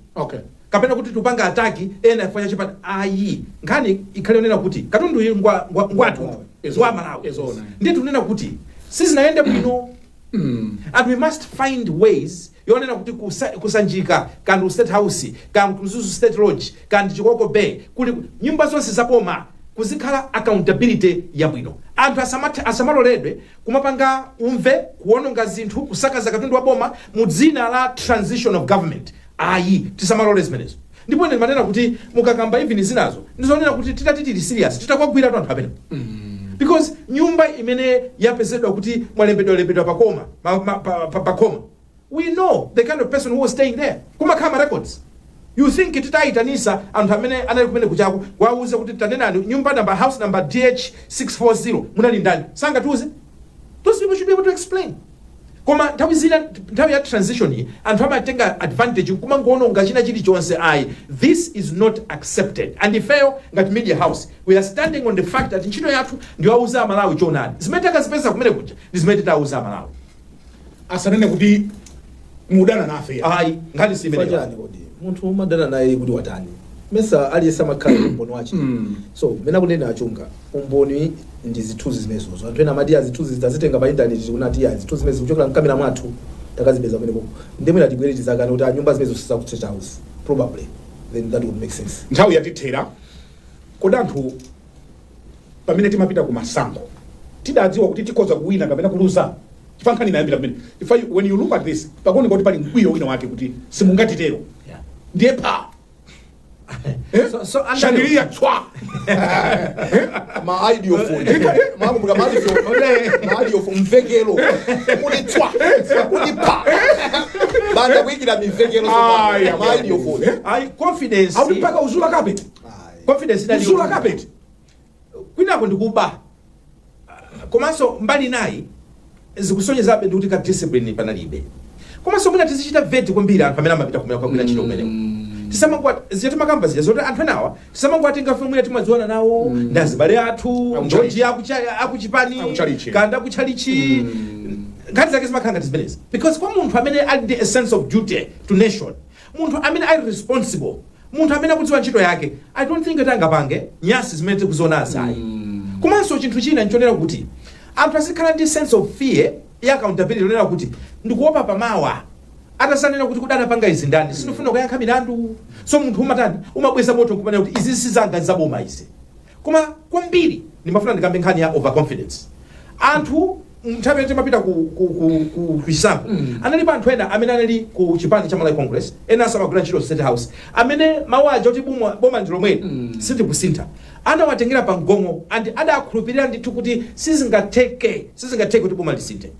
kapena kuti tupanga attack ena chifukwa cha chipani, ayi. Nkhani ikhale yonena kuti katundu uyu ngwathu, ngwa Malawi. Izona. Ndiye tunena kuti sizinayende bwino and we must find ways yonena kuti kusanjika kandi ku State House, kandi ku Mzuzu State Lodge, kandi Chikoko Bay, kuli nyumba zonse zaboma, kuzikhala accountability yabwino. Anthu asamaloledwe kumapanga umve, kuononga zinthu, kusakaza katundu wa boma mu dzina la transition of government, ayi. Tisamalole zimenezo. Ndipo ine ndimanena kuti mukakamba even zinazo, ndizonena kuti titati tili serious, titakwagwira anthu amene, because nyumba imene yapezedwa kuti mwalembedwa lembedwa pakoma pakoma, we know the kind of person who was staying there. Kumakhala ma records. You think titayitanisa anthu amene anali kumene kuchako, kuwauza kuti tanenani nyumba number, house number DH 640 munali ndani, sangatiuze? Those people should be able to explain. Koma nthawi zina, nthawi ya transition iyi, anthu amatenga advantage kumangoononga china chilichonse, ayi. This is not accepted, and ifeyo ngati media house we are standing on the fact that ntchito yathu ndiwauza Amalawi choonadi. Zimene takazipeza kumene kuja ndi zimene titauza Amalawi. Asanene kuti mudana nafe ya. Ayi, nkhani si imeneyo. Chani kodi munthu umadana naye kuti watani? Mesa aliyense amakhala ndi umboni wache? So mene akunena Achunga, umboni ndi zithunzi zimenezozo. Anthu ena amati zithunzi tazitenga pa intaneti, tikunati ya zithunzi zimene zikuchokera mkamera mwathu, takazipeza kumeneko. Ndi mwina tibwere tizakane kuti nyumba zimenezo sizaku State House, probably then that would make sense. Nthawi yatithera. Kodi anthu pamene timapita ku masankho tidadziwa kuti tikhoza kuwina kapena kuluza? Chifukwa nkhani inayambira pamene, if when you look at this, pakuoneka kuti pali mkwiyo wina wake kuti simungatitero. Ndiye pa So chandelier tswa. Ma ideophone, makumbuka ma ideophone, ma ideophone, mvekelo kuti tswa, kuti pa banda kuyikira mivekelo. Aya, ma ideophone. Ayi, confidence. Akuti mpaka uzula carpet. Confidence inali Uzula carpet. Kwinako ndikuba, komanso mbali nayi zikusonyezabe ndikuti ka discipline panalibe. Komanso mwina tizichita vet kwambiri anthu amene amapita kumene kukagwira ntchito kumeneko. Tisamangwa zija timakamba zija zoti anthu enawa tisamangwatenga fe, mwina timadziwana nawo, ndi azibale athu, njoji akuchipani, Akuchalichi. kanda akuchalichi. Nkhani zake zimakhala ngati zimenezi, because kwa munthu amene ali ndi a sense of duty to nation, munthu amene ali responsible, munthu amene akudziwa ntchito yake, I don't think kuti angapange nyasi zimene tikuziona, ayi. Komanso chinthu china nchonera kuti anthu azikhala ndi sense of fear ya accountability, yonena kuti ndikuopa pamawa. Atasanena kuti kudanapanga izi ndani, sindifuna kuyankha milandu. So munthu umatani? Umabweza moto nkumanena kuti izi sizanga, zaboma izi. Koma kwambiri ndimafuna ndikambe nkhani ya overconfidence. Anthu nthawi imene timapita ku chisankho, analipo anthu ena amene anali ku chipani cha Malawi Congress, ena asamagwira ntchito State House, amene mawu aja kuti boma ndi lomweli, sitikusintha, anawatengera pa mgongo and adakhulupirira ndithu kuti sizingatheke, sizingatheke kuti boma lisinthe.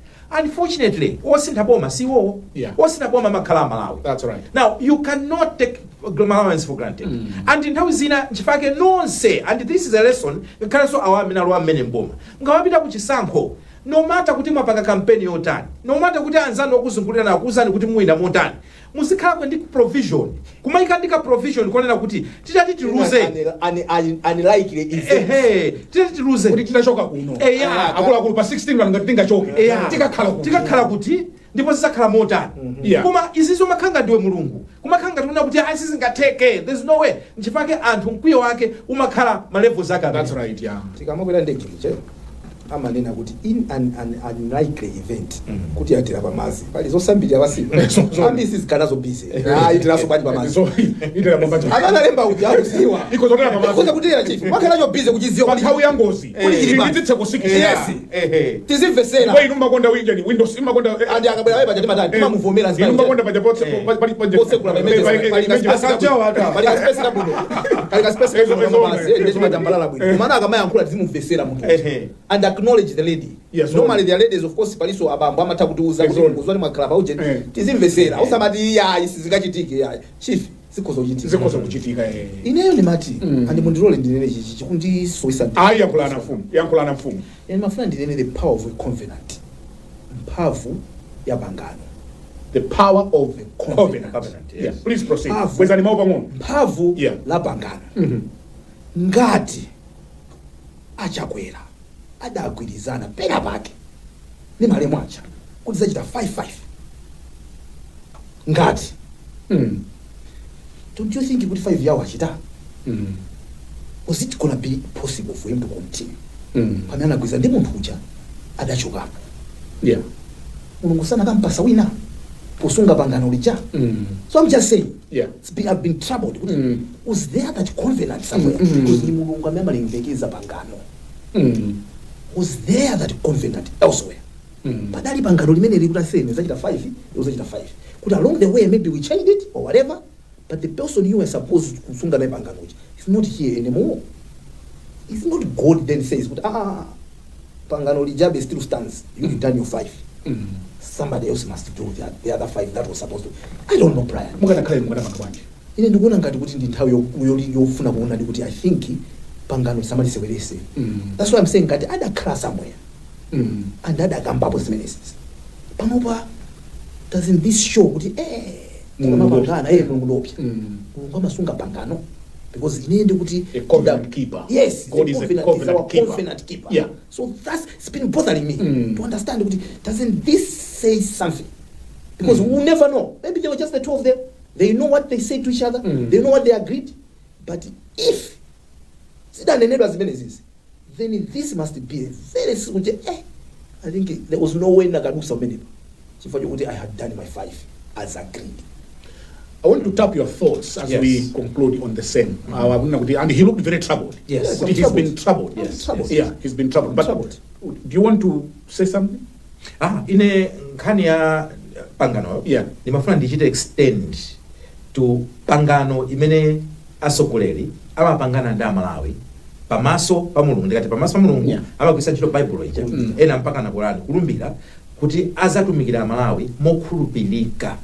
Unfortunately, osintha boma siwowo. Osintha boma amakhala Amalawi. That's right. Now you cannot take Malawians for granted. And nthawi zina nchifake nonse, and this is a lesson ngakhalenso awa amene alowa mmene mboma, mukawapita ku chisankho, no matter kuti mwapanga kampeni yotani, no matter kuti anzanu okuzungulira akuwuzani kuti muwina motani, muzikhalako ndi provision, kumayika ndi ka provision konena kuti titati tiluze, Unlikely event. Ehe, titati tiluze, kuti titachoka kuno, Eya. akuluakulu, pa 16 pano ngati tingachoke, tikakhala kuti? Tikakhala kuti ndipo zizakhala motani? Koma izi zomakhala ndiwe Mulungu, kumakhala ngati una kuti ayi, sizingatheke, there's no way. Nchifake anthu mkwiyo wake umakhala ma levels ake amene. That's right, yeah. Tikamakwera ndege muche amanena kuti in an unlikely event kuti yatera pamazi, pali zosambirira pasipo, ambisi zikanazo busy, ayi, tiraso bwanji pamazi? So itera pamazi. Amanalemba uja akuziwa. Ikozotera pamazi. Ikoza kutera, chief, wakhalacho busy kuchiziwa. Pa nthawi ya ngozi Kuli chili pano. nditsitse kusikisa. Yes. Tizimvesera. Ndipo inu makonda winjani Windows imakonda Andi akabwera wewe paja timatani? Timamuvomera. Inu makonda paja Potsekula pa emergency, pali ka space kabwino, pali ka space kabwino, pali ka space kabwino pamazi, ndiye timatambalala bwino. Komana akamayankhula tizimumvesera munthu and acknowledge the lady. Normally the ladies, of course, paliso abambo amatha kutiuza kuti kuzwani mwakhala pa uje. Tizimvesera, usamati yayi, sizingachitike, yayi chief, zikhoza kuchitika. Zikhoza kuchitika. Ineyo ndimati, and mundilole ndinene chichi chikundisowesa. Ayi, yankhulana mfumu, yankhulana mfumu. Ine mafuna ndinene the power of a covenant, mphamvu ya pangano. The power of The covenant. Covenant, yes. Yeah, please proceed. Mphamvu. Bwezani mawu pang'ono. Mphamvu la pangano. Ngati Achakwera adagwirizana pena pake ndi malemu aja kuti zachita 5-5, ngati, don't you think kuti 5 yawo achita? Was it gonna be possible for him to continue pamene anagwirizana ndi munthu uja adachokapo? Mulungu sanakampasa wina posunga pangano lija? So I'm just saying, I've been troubled kuti was there that covenant somewhere? Because ni Mulungu amene amalemekeza pangano. Was there that covenant elsewhere? Padali pangano limene likuti asene zachita 5, uzachita 5, kuti along the way maybe we changed it or whatever, but the person you were supposed kusunga naye pangano uja is not here anymore. It's not God then says kuti, "Ah, pangano lijabe still stands. You've done your 5, somebody else must do the other 5 that was supposed to." I don't know, Brian. Mukanakhala mukanapanga bwanji? Ine ndikuona ngati kuti ndi nthawi yofuna kuona ndi kuti I think pangano lisamalisewerese. That's why I'm saying ngati adakhala somewhere and adakambapo zimenezi, panopa doesn't this show kuti Mulungu tikamapangana, Mulungu ndopya? Mulungu amasunga pangano, because ine ndikuti A covenant keeper. Yes. God is a Covenant, covenant is our keeper. Covenant keeper. So that's, it's been bothering me to understand kuti doesn't this say something? Because we will never know. Maybe they were just the two of them. They know what they say to each other. They know what they agreed. But if zidanenedwa zimenezizi, then this must be a very kuti I think there was no way nakadusa umenepo chifukwa chokuti I had done my five as agreed. I want to tap your thoughts as we conclude on the same. And he looked very troubled. Yes. Kuti I'm he's been troubled. Yes. Troubled. Yeah, he's been troubled. But Troubled. do you want to say something? Ah, ine nkhani ya pangano ndimafuna ndichite extend to pangano imene atsogoleri amapangana ndi Amalawi pamaso pa Mulungu. Ndikati pamaso pa Mulungu, amagwiritsa ntchito Baibulo ija, ena mpaka na Korani, kulumbira kuti azatumikira Amalawi mokhulupirika.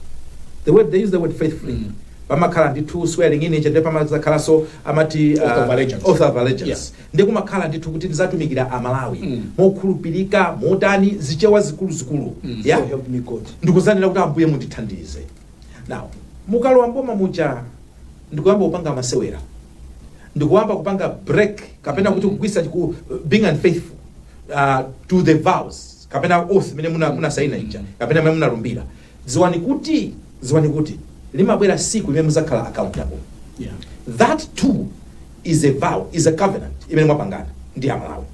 The word they use, the word "faithfully", pamakhala ndithu swearing in ija, ndi pamazakhalanso amati Oath of allegiance. Oath of allegiance. Ndi kumakhala ndithu kuti ndizatumikira Amalawi mokhulupirika motani, zichewa zikuluzikulu, yeah? So help me God. Ndikuzanira kuti Ambuye mundithandize. Now mukalowa mboma muja, ndikuyamba kupanga masewera, ndikuyamba kupanga break kapena kuti kugwisa being unfaithful to the vows kapena oath imene munasaina ija kapena imene munalumbira, ziwani kuti limabwera siku imene muzakhala accountable. That too is a vow, is a covenant imene mwapangana ndi Amalawi.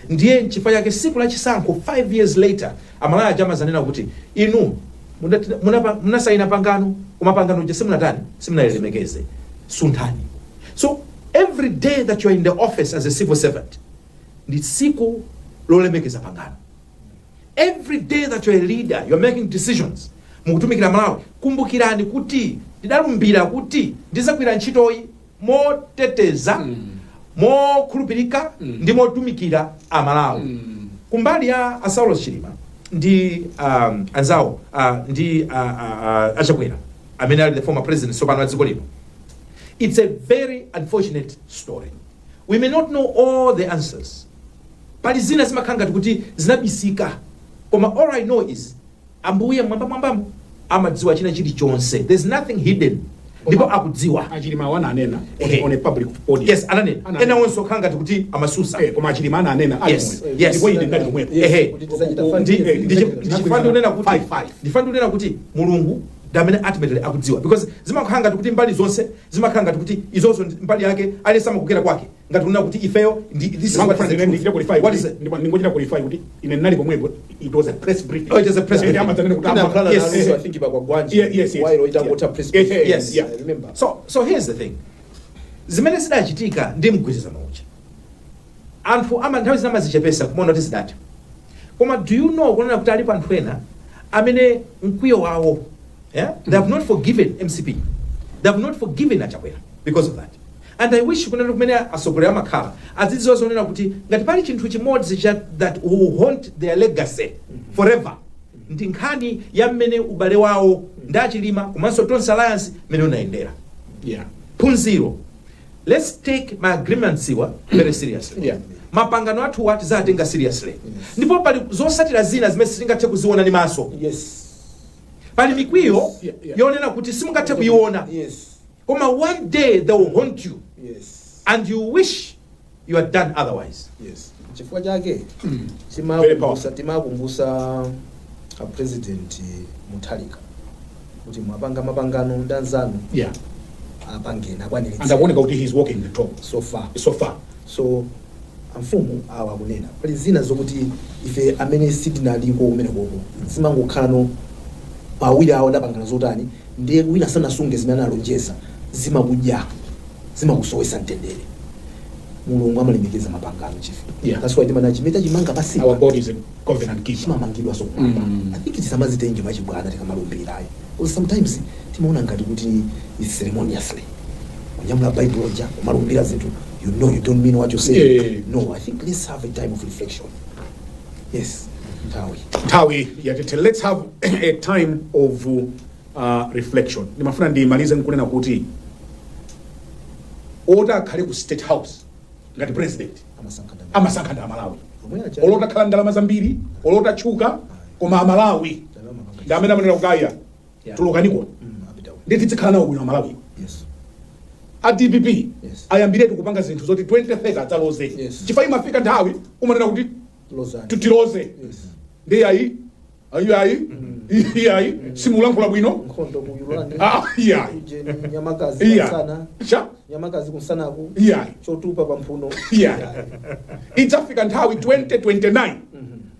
Ndiye nchifukwa chake siku la chisankho 5 years later, Amalawi aja amazanena kuti inu Munasayina pangano, koma pangano je simunatani, simunalilemekeze, sunthani. So every day that you are in the office as a civil servant ndi tsiku lolemekeza pangano. Every day that you're a leader, you're making decisions, mukutumikira Malawi, kumbukirani kuti ndidalumbira kuti ndizagwira ntchitoyi moteteza, mokhulupirika ndi motumikira Amalawi. Kumbali ya a Saulos Chilima ndi anzawo ndi Achakwera amene ali the former president tsopano wa dziko lino, it's a very unfortunate story. We may not know all the answers. Pali zina zimakhala ngati kuti zinabisika, koma all I know is Ambuye mwamba mwambamo amadziwa china chilichonse. There's nothing hidden, ndipo akudziwa. Achilima awo ananena on a public podium. Yes, ananena. Ananena. Ena onse okhala ngati kuti amasusa. Koma Achilima ananena ali momwe. Ndipo ine ndali pomwepo. Yes, Ehe. kuti tidzachita five years. Ndichifukwa ndikunena kuti Five, five. ndifuna ndikunena kuti Mulungu ndi amene ultimately akudziwa, because zimakhala ngati kuti mbali zonse zimakhala ngati kuti izozo ndi mbali yake, aliyense amakokera kwake, ngati kunena kuti ifeyo ndi this is what is the truth. Ndichita qualify What is kuti it? Ndingochita qualify kuti ine ndinali pomwepo. It was a press briefing. Oh, it was a press briefing. Amadzanena kuti Tinakhala naluso, I think, pa Kwagwanji. Yes. While itangotha press briefing. I remember. So here's the thing, zimene zidachitika ndi mgwirizano uja, anthu ama nthawi zina amazichepesa kumaona kuti zidatha, koma do you know kunena kuti alipo anthu ena amene mkwiyo wawo, yeah? They have not forgiven MCP, they have not forgiven Achakwera because of that. And I wish kunena kumene atsogoleri amakhala azidziwa zonena kuti ngati pali chinthu chimodzi cha that will haunt their legacy forever, ndi nkhani ya mmene ubale wawo ndi Achilima komanso Tonse Alliance mmene unayendera. Phunziro, let's take ma agreements iwa very seriously. Mapangano athuwa tizatenga seriously, ndipo pali zosatira zina zimene sitingathe kuziona ndi maso. Pali mikwiyo yonena kuti simungathe kuiona, koma one day they will haunt you and you wish you had done otherwise. Yes, chifukwa chake Very timakumbusa timakumbusa a President Mutharika kuti mwapanga mapangano ndi anzanu, apangeni, akwaniritse. And akuoneka kuti he's walking the talk. So far. So far. So amfumu awa akunena pali zina zokuti ife amene sitinaliko kumene koko zimangokhala no pawiri awo adapangana zotani, ndiye wina sanasunge zimene analonjeza, zimakudya, zimakusowesa mtendere. Mulungu amalemekeza mapangano, chief. That's why timana chimene tachimanga pasi, Our God is a covenant keeper. Chimamangidwa kumwamba. I think tisamazitenge mwachibwana tikamalumbirayo, because sometimes timaona ngati kuti it's ceremoniously kunyamula Bible ja kumalumbira zinthu, you know you don't mean what you say. No, I think let's have a time of reflection. Yes, nthawi Nthawi yatete. Let's have a time of reflection. Ndimafuna ndimalize nkunena kuti oti akhale ku State House ngati president amasankha ndani? Amasankha ndi Amalawi. Omwe aja. Olo otakhala ndalama zambiri, olo otatchuka, koma Amalawi ndi amene amanena kukaya tulukaniko. Apita uyu. Ndi tizikhala nawo bwino Amalawi. A DPP ayambiretu kupanga zinthu zoti 2030 adzaloze, chifukwa imafika nthawi umanena kuti Lozani. Tutiloze. Ndi ayi, ayi, ayi, iyayi, simulankhula bwino. Nkhondo muyulani. Ah, iyayi. Ujeni nyamakazi Iyayi. kunsana. Cha. Nyamakazi kunsanaku. Iyayi. Chotupa pamphuno. Iyayi, idzafika nthawi 2029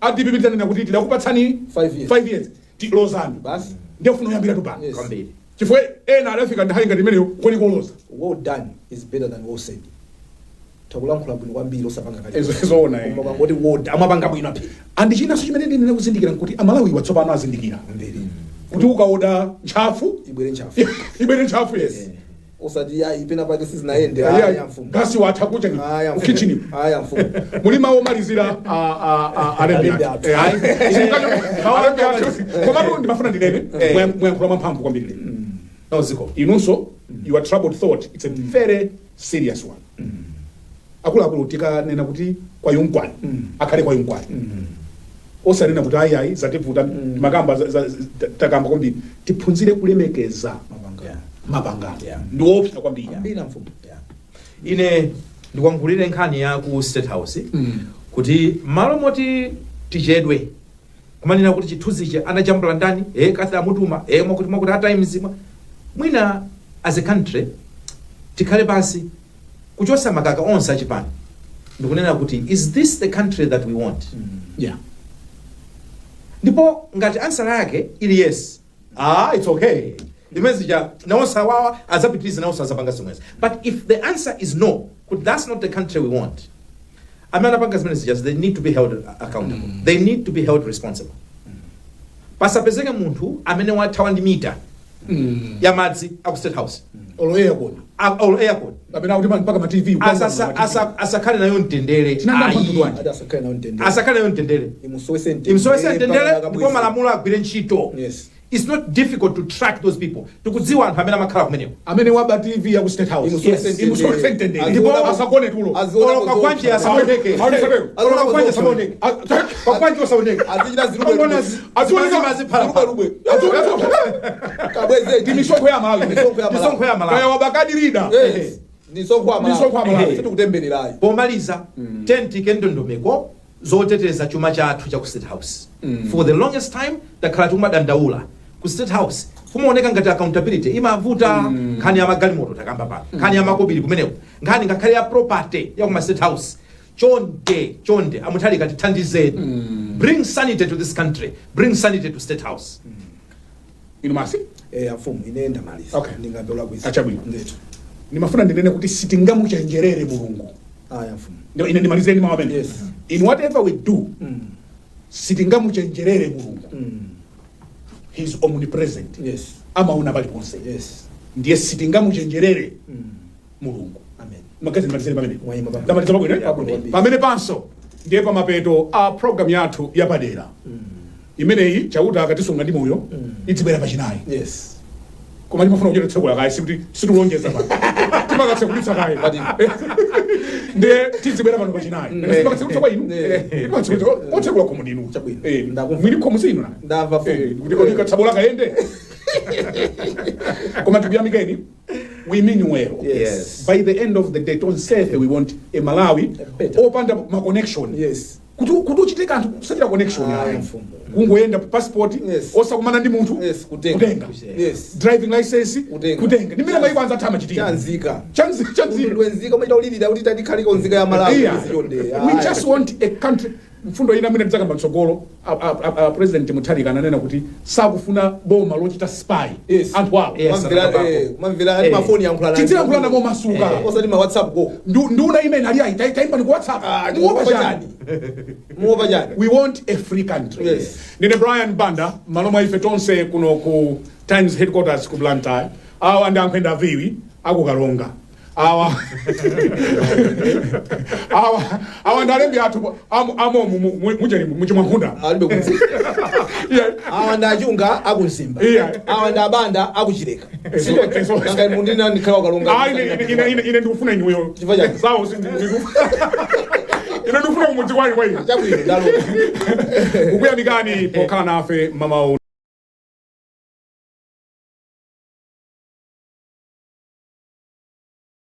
a DPP tanena kuti tidakupatsani 5 years. 5 years, tilozani. Basi. Ndiye ufuna uyambiratu pano. Kwambiri. Chifukwa ena adafika nthawi ngati imeneyo kweni koloza. Well done is better than well said. Takulankhula bwino kwambiri osapanga kali. Zoona, eh. Koma ukangoti well done, amapanga bwino api. And chinanso chimene ndinene kuzindikira nkuti Amalawi watsopano azindikira kuti ukaoda ntchafu ibwere ntchafu. Ibwere ntchafu, yes. Osati ayi, pena pake sizinayende. Ayi, Aya mfumu. Gasi watha kucha Aya mfumu. kitchen. Aya mfumu. Muli mawu omalizira alembi Alembi athu? athu. Eh, ayi. Alembi athu, komatu ndimafuna ndinene mwayankhula mwamphamvu kwambiri. No, ziko. Inunso, your troubled thought, it's a very serious one. Akuluakulu, tikanena kuti kwayunkwani, akhale kwayunkwani, osanena kuti ayi, ayi, zativuta. Makamba takamba kwambiri, tiphunzire kulemekeza mapangano. Ndi woopsa kwambiri. Mbira mfumu. Ine ndikwankhulire nkhani ya ku State House kuti malo moti tichedwe kumanena kuti chithunzichi anajambula ndani, kathi amutuma, mwakuti mwakuti a Times mwina as a country tikhale pansi kuchosa makaka onse achipani ndikunena kuti, is this the country that we want? Ndipo ngati answer yake ili yes. Ah, it's okay, imene zija nawonso awawa azapitiriza, nawonso azapanga zomwezi. But if the answer is no, kuti that's not the country we want, amene anapanga zimene zija, they need to be held accountable, they need to be held responsible. Pasapezeke munthu amene wathawa ndi mita ya madzi aku State House olo aircon olo aircon. Kapena kuti mpaka ma TV. Asakhale nayo mtendere. Tinanga Ayi. mphamvu bwanji? Ati asakhale nayo mtendere. Asakhale nayo mtendere. Imusowese mtendere. Imsowese mtendere. Mpaka Ndipo malamulo agwire ntchito. It's not difficult to track those people. Tikudziwa anthu amene amakhala kumeneko. Amene waba TV ya ku State House. Imusowese mtendere. Imusowese mtendere. Ndipo asagone tulo. Aziona Olo Kwagwanji kuzoopsa. asaoneke. Olo Kwagwanji asaoneke. Kwagwanji asaoneke. Azichita zilubwe. Angona Zilubwe lubwe. Kabweze. Ndi misonkho ya Malawi. Misonkho ya Malawi. Misonkho ya Malawi. Kaya wabakadi rida. Yes. Misonkho ya Malawi. Misonkho ya Malawi. Sitikutembererayi. Pomaliza, tiyike ndondomeko zoteteza chuma chathu cha ku State House. For the longest time takhala tikumadandaula ku State House kumaoneka ngati accountability imavuta. Nkhani ya magalimoto takamba pano, nkhani ya makobiri kumeneko, nkhani ngakhale ya property ya kuma State House. Chonde, chonde, a Mutharika, tithandizeni, bring sanity to this country, bring sanity to State House. Inu masi. Eh, afumu, ine ndamaliza. Okay. Ndingambe kwisa. Achabwino. Ndithu. Ndimafuna ndinene kuti sitingamuchenjerere Mulungu. Aya, mfumu. Ndio ine ndimalizeni mawu amene. Yes. In whatever we do, sitingamuchenjerere Mulungu. He is omnipresent. Amaona paliponse. Ndiye sitingamuchenjerere Mulungu. Amen. Magazi, ndimalizeni pamene. Mwayima pamene. Ndamaliza pabwino, eh? Pabwino. Pamene panso ndiye pamapeto a program yathu yapadera imeneyi. Chauta akatisunga ndi moyo, idzibwera pachinayi. Koma ndimafuna kuchita tsekula kaye, sikuti situlonjeza pano, timakatsekulitsa kaye, ndiye tizibwera pano pachinayi. Timakatsekulitsa kwa inu. Timakatsekulitsa otsekula khomo ndinu. Chabwino. Ndakumva. Mwini khomo sinu na. Ndamva, fumu. Kuti kodi katsabola kayende. Koma tikuyamikeni, we mean well. By the end of the day, tonsefe we want a Malawi Better. opanda ma connection. Kuti uchite kanthu kusachita connection Ah, yayi. mfumu. Kungoyenda passport, osakumana ndi munthu, Kutenga. kutenga. Driving license, Kutenga. kutenga. Ndimene maiko anza athu amachitika. Chanzika. Chanzika. Ndwenzika umaita ulirira kuti tatikhaliko nzika ya Malawi. Chonde. We just want a country. Mfundo ina mwina tidzakamba mtsogolo, President Mutharika ananena kuti sakufuna boma lochita spy anthu awo. Kumamvera, kumamvera ati mafoni yankhula. Tidzilankhulana momasuka. Osati ma WhatsApp go. Nduna imene ali ayi taimba ni ku WhatsApp. Muopa chani? Muopa chani? We want a free country. Ndine Brian Banda, malo mwa ife tonse kuno ku Times headquarters ku Blantyre. Awa ndi ankhwenda aviwi akukalonga. Awa ndi alembi athu amomu mucheni muchimwankhunda. Alibe kunzi. Awa ndi achunga akumsimba. Awa ndi abanda akuchileka. Nanga mundina ndikhala ukalonga. Ah, ine ndikufuna inuyo. Chifukwa chani? Zawo ine ndikufuna kumudzi kwayi kwa ine. Chabwino, ndalowa. Kukuyamikani pokhala nafe mamawu.